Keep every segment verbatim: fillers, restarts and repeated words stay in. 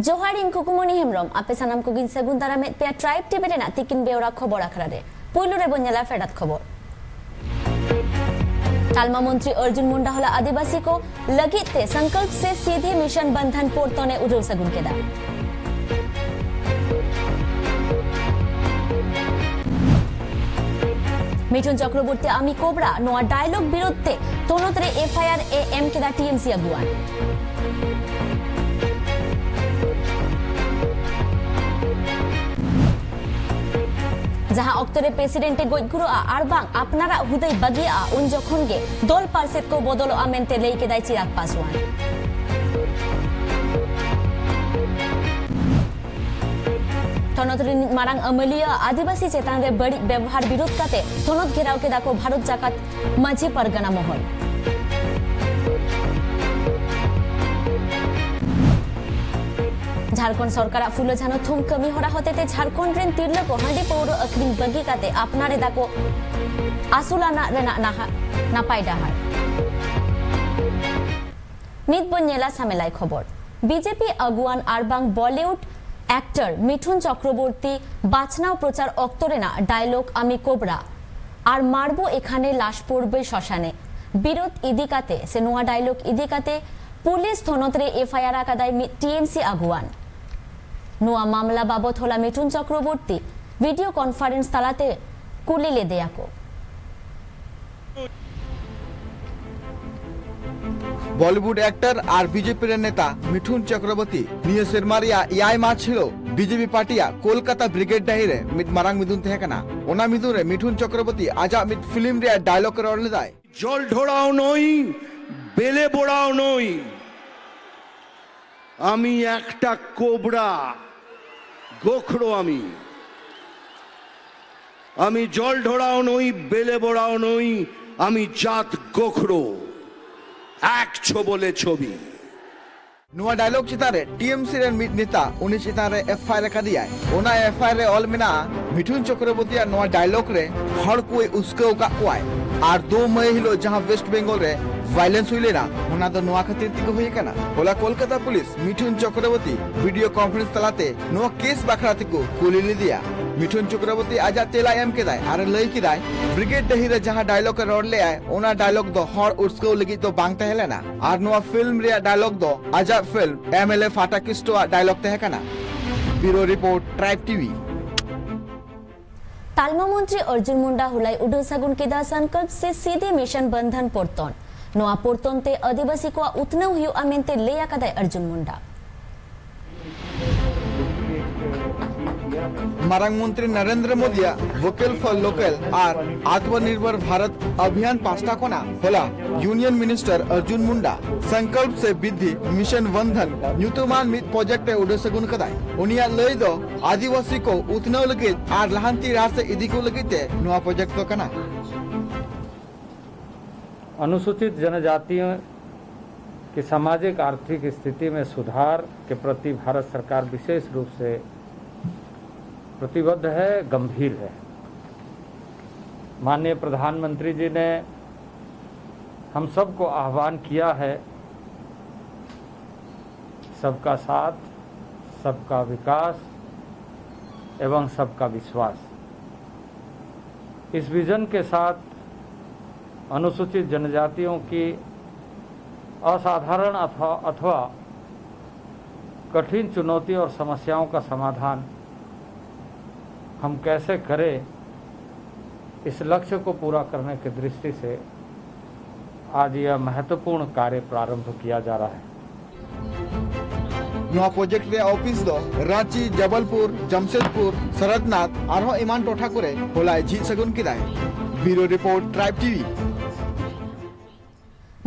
ᱡᱚᱦᱟᱨ, ᱤᱧ ᱠᱷᱩᱠᱩᱢᱚᱱᱤ ᱦᱮᱢᱵᱨᱚᱢ᱾ ᱟᱯᱮ ᱥᱟᱱᱟᱢ ᱠᱚᱜᱮᱧ ᱥᱟᱹᱜᱩᱱ ᱫᱟᱨᱟᱢᱮᱫ ᱯᱮᱭᱟ ᱴᱨᱟᱭᱤᱵᱽ ᱴᱤᱵᱷᱤ ᱨᱮᱱᱟᱜ ᱛᱤᱠᱤᱱ ᱵᱮᱣᱨᱟ ᱠᱷᱚᱵᱚᱨ ᱟᱠᱷᱲᱟ ᱨᱮ᱾ ᱯᱩᱭᱞᱩ ᱨᱮᱵᱚᱱ ᱧᱮᱞᱟ ᱯᱷᱮᱰᱟᱛ ᱠᱷᱚᱵᱚᱨ᱾ ᱛᱟᱞᱢᱟ ᱢᱚᱱᱛᱨᱤ ᱚᱨᱡᱩᱱ ᱢᱩᱱᱰᱟ ᱦᱚᱞᱟ ᱟᱹᱫᱤᱵᱟᱹᱥᱤ ᱠᱚ ᱞᱟᱹᱜᱤᱫ ᱛᱮ ᱥᱚᱝᱠᱚᱞᱯ ᱥᱮ ᱥᱤᱫᱷᱤ ᱢᱤᱥᱚᱱ ᱵᱚᱱᱫᱷᱚᱱ ᱯᱚᱨᱛᱚᱱ ᱮ ᱩᱰᱟᱹᱣ ᱥᱟᱹᱜᱩᱱ ᱠᱮᱫᱟ᱾ ᱢᱤᱴᱷᱩᱱ ᱪᱚᱠᱨᱚᱵᱚᱨᱛᱤ ᱟᱢᱤ ᱠᱳᱵᱨᱟ ᱱᱚᱣᱟ ᱰᱟᱭᱞᱚᱜ ᱵᱤᱨᱩᱫᱷ ᱛᱮ ᱛᱷᱚᱱᱚᱛ ᱨᱮ ᱮᱯᱷ ᱟᱭ ᱟᱨ ᱮ ᱮᱢ ᱠᱮᱫᱟ ᱴᱤ ᱮᱢ ᱥᱤ ᱟᱹᱜᱩᱣᱟᱱ᱾ ᱡᱟᱦᱟᱸ ᱚᱠᱛᱚ ᱨᱮ ᱯᱨᱮᱥᱤᱰᱮᱱᱴ ᱮ ᱜᱚᱡ ᱜᱩᱨᱩᱜᱼᱟ ᱟᱨ ᱵᱟᱝ ᱟᱯᱱᱟᱨᱟᱜ ᱦᱩᱫᱟᱹᱭ ᱵᱟᱹᱜᱤᱭᱟᱜᱼᱟ, ᱩᱱ ᱡᱚᱠᱷᱚᱱ ᱜᱮ ᱫᱚᱞ ᱯᱟᱨᱥᱮᱛ ᱠᱚ ᱵᱚᱫᱚᱞᱚᱜᱼᱟ ᱢᱮᱱᱛᱮ ᱞᱟᱹᱭ ᱠᱮᱫᱟᱭ ᱪᱤᱨᱟᱜᱽ ᱯᱟᱥᱣᱟᱱ᱾ ᱛᱷᱚᱱᱚᱛ ᱨᱤᱱᱤᱡ ᱢᱟᱨᱟᱝ ᱟᱹᱢᱟᱹᱞᱤᱭᱟᱹ ᱟᱹᱫᱤᱵᱟᱹᱥᱤ ᱪᱮᱛᱟᱱ ᱨᱮ ᱵᱟᱹᱲᱤᱡ ᱵᱮᱵᱚᱦᱟᱨ ᱵᱤᱨᱩᱫᱷ ᱠᱟᱛᱮ ᱛᱷᱚᱱᱚᱛ ᱜᱷᱮᱨᱟᱣ ᱠᱮᱫᱟ ᱠᱚ ᱵᱷᱟᱨᱚᱛ ᱡᱟᱠᱟᱛ ᱢᱟᱹᱡᱷᱤ ᱯᱟᱨᱜᱟᱱᱟ ᱢᱚᱦᱚᱞ᱾ ᱡᱷᱟᱲᱠᱷᱚᱸᱰ ᱥᱚᱨᱠᱟᱨᱟᱜ ᱯᱷᱩᱞᱳ ᱡᱷᱟᱱᱳ ᱛᱷᱩᱢ ᱠᱟᱹᱢᱤ ᱦᱚᱨᱟ ᱦᱚᱛᱮᱛᱮ ᱡᱷᱟᱲᱠᱷᱚᱸᱰ ᱨᱮᱱ ᱛᱤᱨᱞᱟᱹ ᱠᱚ ᱦᱟᱺᱰᱤ ᱯᱟᱹᱣᱨᱟᱹ ᱟᱹᱠᱷᱨᱤᱧ ᱵᱟᱹᱜᱤ ᱠᱟᱛᱮ ᱟᱯᱱᱟᱨ ᱮᱫᱟ ᱠᱚ ᱟᱹᱥᱩᱞ ᱟᱱᱟᱜ ᱨᱮᱱᱟᱜ ᱱᱟᱦᱟ-, ᱱᱟᱯᱟᱭ ᱰᱟᱦᱟᱨ᱾ ᱱᱤᱛ ᱵᱚᱱ ᱧᱮᱞᱟ ᱥᱟᱢᱮᱞᱟᱭ ᱠᱷᱚᱵᱚᱨ᱾ ᱵᱤᱡᱮᱯᱤ ᱟᱹᱜᱩᱣᱟᱱ ᱟᱨ ᱵᱟᱝ ᱵᱚᱞᱤᱣᱩᱰ ᱮᱠᱴᱚᱨ ᱢᱤᱴᱷᱩᱱ ᱪᱚᱠᱨᱚᱵᱚᱨᱛᱤ ᱵᱟᱪᱷᱱᱟᱣ ᱯᱨᱚᱪᱟᱨ ᱚᱠᱛᱚ ᱨᱮᱱᱟᱜ ᱰᱟᱭᱞᱚᱜ ᱟᱢᱤ ᱠᱳᱵᱨᱟ ᱟᱨ ᱢᱟᱨᱵᱚ ᱮᱠᱷᱟᱱᱮ ᱞᱟᱥ ᱯᱚᱲᱵᱮ ᱥᱚᱥᱟᱱᱮ ᱵᱤᱨᱳᱫᱷ ᱤᱫᱤ ᱠᱟᱛᱮ ᱥᱮ ᱱᱚᱣᱟ ᱰᱟᱭᱞᱚᱜ ᱤᱫᱤ ᱠᱟᱛᱮ ᱯᱩᱞᱤᱥ ᱛᱷᱚᱱᱚᱛ ᱨᱮ ᱮᱯᱷ ᱟᱭ ᱟᱨ ᱟᱠᱟᱫᱟᱭ ᱢᱤᱫ ᱴᱤ ᱮᱢ ᱥᱤ ᱟᱹᱜᱩᱣᱟᱱ᱾ ᱱᱚᱣᱟ ᱢᱟᱢᱞᱟ ᱵᱟᱵᱚᱛ ᱦᱚᱞᱟ ᱢᱤᱴᱷᱩᱱ ᱪᱚᱠᱨᱚᱵᱚᱨᱛᱤ ᱵᱷᱤᱰᱤᱭᱳ ᱠᱚᱱᱯᱷᱟᱨᱮᱱᱥ ᱛᱟᱞᱟᱛᱮ ᱠᱩᱞᱤ ᱞᱮᱫᱮᱭᱟ ᱠᱚ᱾ ᱵᱚᱞᱤᱣᱩᱰ ᱮᱠᱴᱚᱨ ᱟᱨ ᱵᱤᱡᱮᱯᱤ ᱨᱮᱱ ᱱᱮᱛᱟ ᱢᱤᱴᱷᱩᱱ ᱪᱚᱠᱨᱚᱵᱚᱨᱛᱤ ᱱᱤᱭᱟᱹ ᱥᱮᱨᱢᱟ ᱨᱮᱭᱟᱜ ᱮᱭᱟᱭ ᱢᱟᱨᱪ ᱦᱤᱞᱳᱜ ᱵᱤᱡᱮᱯᱤ ᱯᱟᱨᱴᱤᱭᱟᱜ ᱠᱳᱞᱠᱟᱛᱟ ᱵᱨᱤᱜᱮᱰ ᱰᱟᱹᱦᱤ ᱨᱮ ᱢᱤᱫ ᱢᱟᱨᱟᱝ ᱢᱤᱫᱩᱱ ᱛᱟᱦᱮᱸ ᱠᱟᱱᱟ᱾ ᱚᱱᱟ ᱢᱤᱫᱩᱱ ᱨᱮ ᱢᱤᱴᱷᱩᱱ ᱪᱚᱠᱨᱚᱵᱚᱨᱛᱤ ᱟᱡᱟᱜ ᱢᱤᱫ ᱯᱷᱤᱞᱢ ᱨᱮᱭᱟᱜ ᱰᱟᱭᱞᱚᱜ ᱮ ᱨᱚᱲ ᱞᱮᱫᱟᱭ᱾ জল ঢোড়াও নই, বেলে বোড়াও নই, আমি একটা কোবরা, গোখরো আমি। আমি জল ঢোড়াও নই, বেলে বোড়াও নই, আমি জাত গোখরো, এক ছোবলে ছবি। ᱱᱚᱣᱟ ᱰᱟᱭᱞᱚᱜ ᱪᱮᱛᱟᱱ ᱨᱮ ᱴᱤ ᱮᱢ ᱥᱤ ᱨᱮᱱ ᱢᱤᱫ ᱱᱮᱛᱟ ᱩᱱᱤ ᱪᱮᱛᱟᱱ ᱨᱮ ᱮᱯᱷ ᱟᱭ ᱟᱨ ᱟᱠᱟᱫᱮᱭᱟᱭ᱾ ᱚᱱᱟ ᱮᱯᱷ ᱟᱭ ᱟᱨ ᱨᱮ ᱚᱞ ᱢᱮᱱᱟᱜᱼᱟ, ᱢᱤᱴᱷᱩᱱ ᱪᱚᱠᱨᱚᱵᱚᱨᱛᱤᱭᱟᱜ ᱱᱚᱣᱟ ᱰᱟᱭᱞᱚᱜ ᱨᱮ ᱦᱚᱲ ᱠᱚᱭ ᱩᱥᱠᱟᱹᱣ ᱟᱠᱟᱫ ᱠᱚᱣᱟᱭ᱾ ᱟᱨ ᱫᱩ ᱢᱟᱹᱭ ᱦᱤᱞᱳᱜ ᱡᱟᱦᱟᱸ ᱳᱭᱮᱥᱴ ᱵᱮᱝᱜᱚᱞ ᱨᱮ ᱵᱷᱟᱭᱞᱮᱱᱥ ᱦᱩᱭ ᱞᱮᱱᱟ, ᱚᱱᱟ ᱫᱚ ᱱᱚᱣᱟ ᱠᱷᱟᱹᱛᱤᱨ ᱛᱮᱜᱮ ᱦᱩᱭ ᱟᱠᱟᱱᱟ᱾ ᱦᱚᱞᱟ Kolkata police Mithun Chakraborty video conference ᱛᱟᱞᱟᱛᱮ ᱱᱚᱣᱟ ᱠᱮᱥ ᱵᱟᱠᱷᱨᱟ ᱛᱮᱠᱚ ᱠᱩᱞᱤ ᱞᱮᱫᱮᱭᱟ᱾ ᱢᱤᱴᱷᱩᱱ ᱪᱚᱠᱨᱚᱵᱚᱨᱛᱤ ᱟᱡᱟᱜ ᱛᱮᱞᱟᱭ ᱮᱢ ᱠᱮᱫᱟᱭ ᱟᱨ ᱞᱟᱹᱭ ᱠᱮᱫᱟᱭ, ᱵᱨᱤᱜᱮᱰ ᱰᱟᱹᱦᱤ ᱨᱮ ᱡᱟᱦᱟᱸ ᱰᱟᱭᱞᱚᱜ ᱮ ᱨᱚᱲ ᱞᱮᱫᱟᱭ, ᱚᱱᱟ ᱰᱟᱭᱞᱚᱜ ᱫᱚ ᱦᱚᱲ ᱩᱥᱠᱟᱹᱣ ᱞᱟᱹᱜᱤᱫ ᱫᱚ ᱵᱟᱝ ᱛᱟᱦᱮᱸ ᱞᱮᱱᱟ ᱟᱨ ᱱᱚᱣᱟ ᱯᱷᱤᱞᱢ ᱨᱮᱭᱟᱜ ᱰᱟᱭᱞᱚᱜ ᱫᱚ ᱟᱡᱟᱜ ᱯᱷᱤᱞᱢ ᱮᱢ ᱮᱞ ᱮ ᱯᱷᱟᱴᱟ ᱠᱤᱥᱴᱳ ᱟᱜ ᱰᱟᱭᱞᱚᱜ ᱛᱟᱦᱮᱸ ᱠᱟᱱᱟ᱾ ᱵᱤᱭᱩᱨᱳ ᱨᱤᱯᱳᱨᱴ, ᱴᱨᱟᱭᱤᱵᱽ ᱴᱤᱵᱷᱤ᱾ ᱛᱟᱞᱢᱟ ᱢᱚᱱᱛᱨᱤ ᱚᱨᱡᱩᱱ ᱢᱩᱱᱰᱟ ᱦᱚᱞᱟᱭ ᱩᱰᱟᱹᱣ ᱥᱟᱹᱜᱩᱱ ᱠᱮᱫᱟ ᱥᱚᱝᱠᱚᱞᱯ ᱥᱮ ᱥᱤᱫᱷᱤ ᱢᱤᱥᱚᱱ ᱵᱚᱱᱫᱷᱚᱱ ᱯᱚᱨᱛᱚᱱ᱾ ᱱᱚᱣᱟ ᱯᱚᱨᱛᱚᱱ ᱛᱮ ᱟᱹᱫᱤᱵᱟᱹᱥᱤ ᱠᱚᱣᱟᱜ ᱩᱛᱱᱟᱹᱣ ᱦᱩᱭᱩᱜᱼᱟ ᱢᱮᱱᱛᱮ ᱞᱟᱹᱭ ᱟᱠᱟᱫᱟᱭ ᱚᱨᱡᱩᱱ ᱢᱩᱱᱰᱟ᱾ ᱢᱟᱨᱟᱝ ᱢᱚᱱᱛᱨᱤ ᱱᱚᱨᱮᱱᱫᱨᱚ ᱢᱳᱫᱤᱭᱟᱜ ᱵᱷᱳᱠᱟᱞ ᱯᱷᱚᱨ ᱞᱳᱠᱟᱞ ᱟᱨ ᱟᱛᱢᱚᱱᱤᱨᱵᱷᱚᱨ ᱵᱷᱟᱨᱚᱛ ᱚᱵᱷᱤᱭᱟᱱ ᱯᱟᱥᱴᱟ ᱠᱷᱚᱱᱟᱜ ᱦᱚᱞᱟ ᱭᱩᱱᱤᱭᱚᱱ ᱢᱤᱱᱤᱥᱴᱟᱨ ᱚᱨᱡᱩᱱ ᱢᱩᱱᱰᱟ ᱥᱚᱝᱠᱚᱞᱯ ᱥᱮ ᱵᱤᱫᱷᱤ ᱢᱤᱥᱚᱱ ᱵᱚᱱᱫᱷᱚᱱ ᱧᱩᱛᱩᱢᱟᱱ ᱢᱤᱫ ᱯᱨᱚᱡᱮᱠᱴ ᱮ ᱩᱰᱟᱹᱣ ᱥᱟᱹᱜᱩᱱ ᱠᱟᱫᱟᱭ᱾ ᱩᱱᱤᱭᱟᱜ ᱞᱟᱹᱭ ᱫᱚ ᱟᱹᱫᱤᱵᱟᱹᱥᱤ ᱠᱚ ᱩᱛᱱᱟᱹᱣ ᱞᱟᱹᱜᱤᱫ ᱟᱨ ᱞᱟᱦᱟᱱᱛᱤ ᱰᱟᱦᱟᱨ ᱥᱮᱫ ᱤᱫᱤ ᱠᱚ ᱞᱟᱹᱜᱤᱫ ᱛᱮ ᱱᱚᱣᱟ ᱯᱨᱚᱡᱮᱠᱴ ᱫᱚ ᱠᱟᱱᱟ᱾ अनुसूचित जनजातियों की सामाजिक आर्थिक स्थिति में सुधार के प्रति भारत सरकार विशेष रूप से प्रतिबद्ध है, गंभीर है। माननीय प्रधानमंत्री जी ने हम सबको आह्वान किया है, सबका साथ, सबका विकास एवं सबका विश्वास। इस विजन के साथ अनुसूचित जनजातियों की असाधारण अथवा, अथवा कठिन चुनौती और समस्याओं का समाधान हम कैसे करें, इस लक्ष्य को पूरा करने की दृष्टि से आज यह महत्वपूर्ण कार्य प्रारंभ किया जा रहा है। ᱱᱚᱣᱟ ᱯᱨᱚᱡᱮᱠᱴ ᱨᱮᱭᱟᱜ ᱚᱯᱷᱤᱥ ᱫᱚ ᱨᱟᱸᱪᱤ, ᱡᱚᱵᱚᱞᱯᱩᱨ, ᱡᱟᱢᱥᱮᱫᱽᱯᱩᱨ, ᱥᱚᱨᱚᱫᱱᱟᱛᱷ ᱟᱨᱦᱚᱸ ᱮᱢᱟᱱ ᱴᱚᱴᱷᱟ ᱠᱚᱨᱮ ᱦᱚᱞᱟᱭ ᱡᱷᱤᱡ ᱥᱟᱹᱜᱩᱱ ᱠᱮᱫᱟᱭ᱾ ᱵᱤᱭᱩᱨᱳ ᱨᱤᱯᱳᱨᱴ, ᱴᱨᱟᱭᱤᱵᱽ ᱴᱤᱵᱷᱤ᱾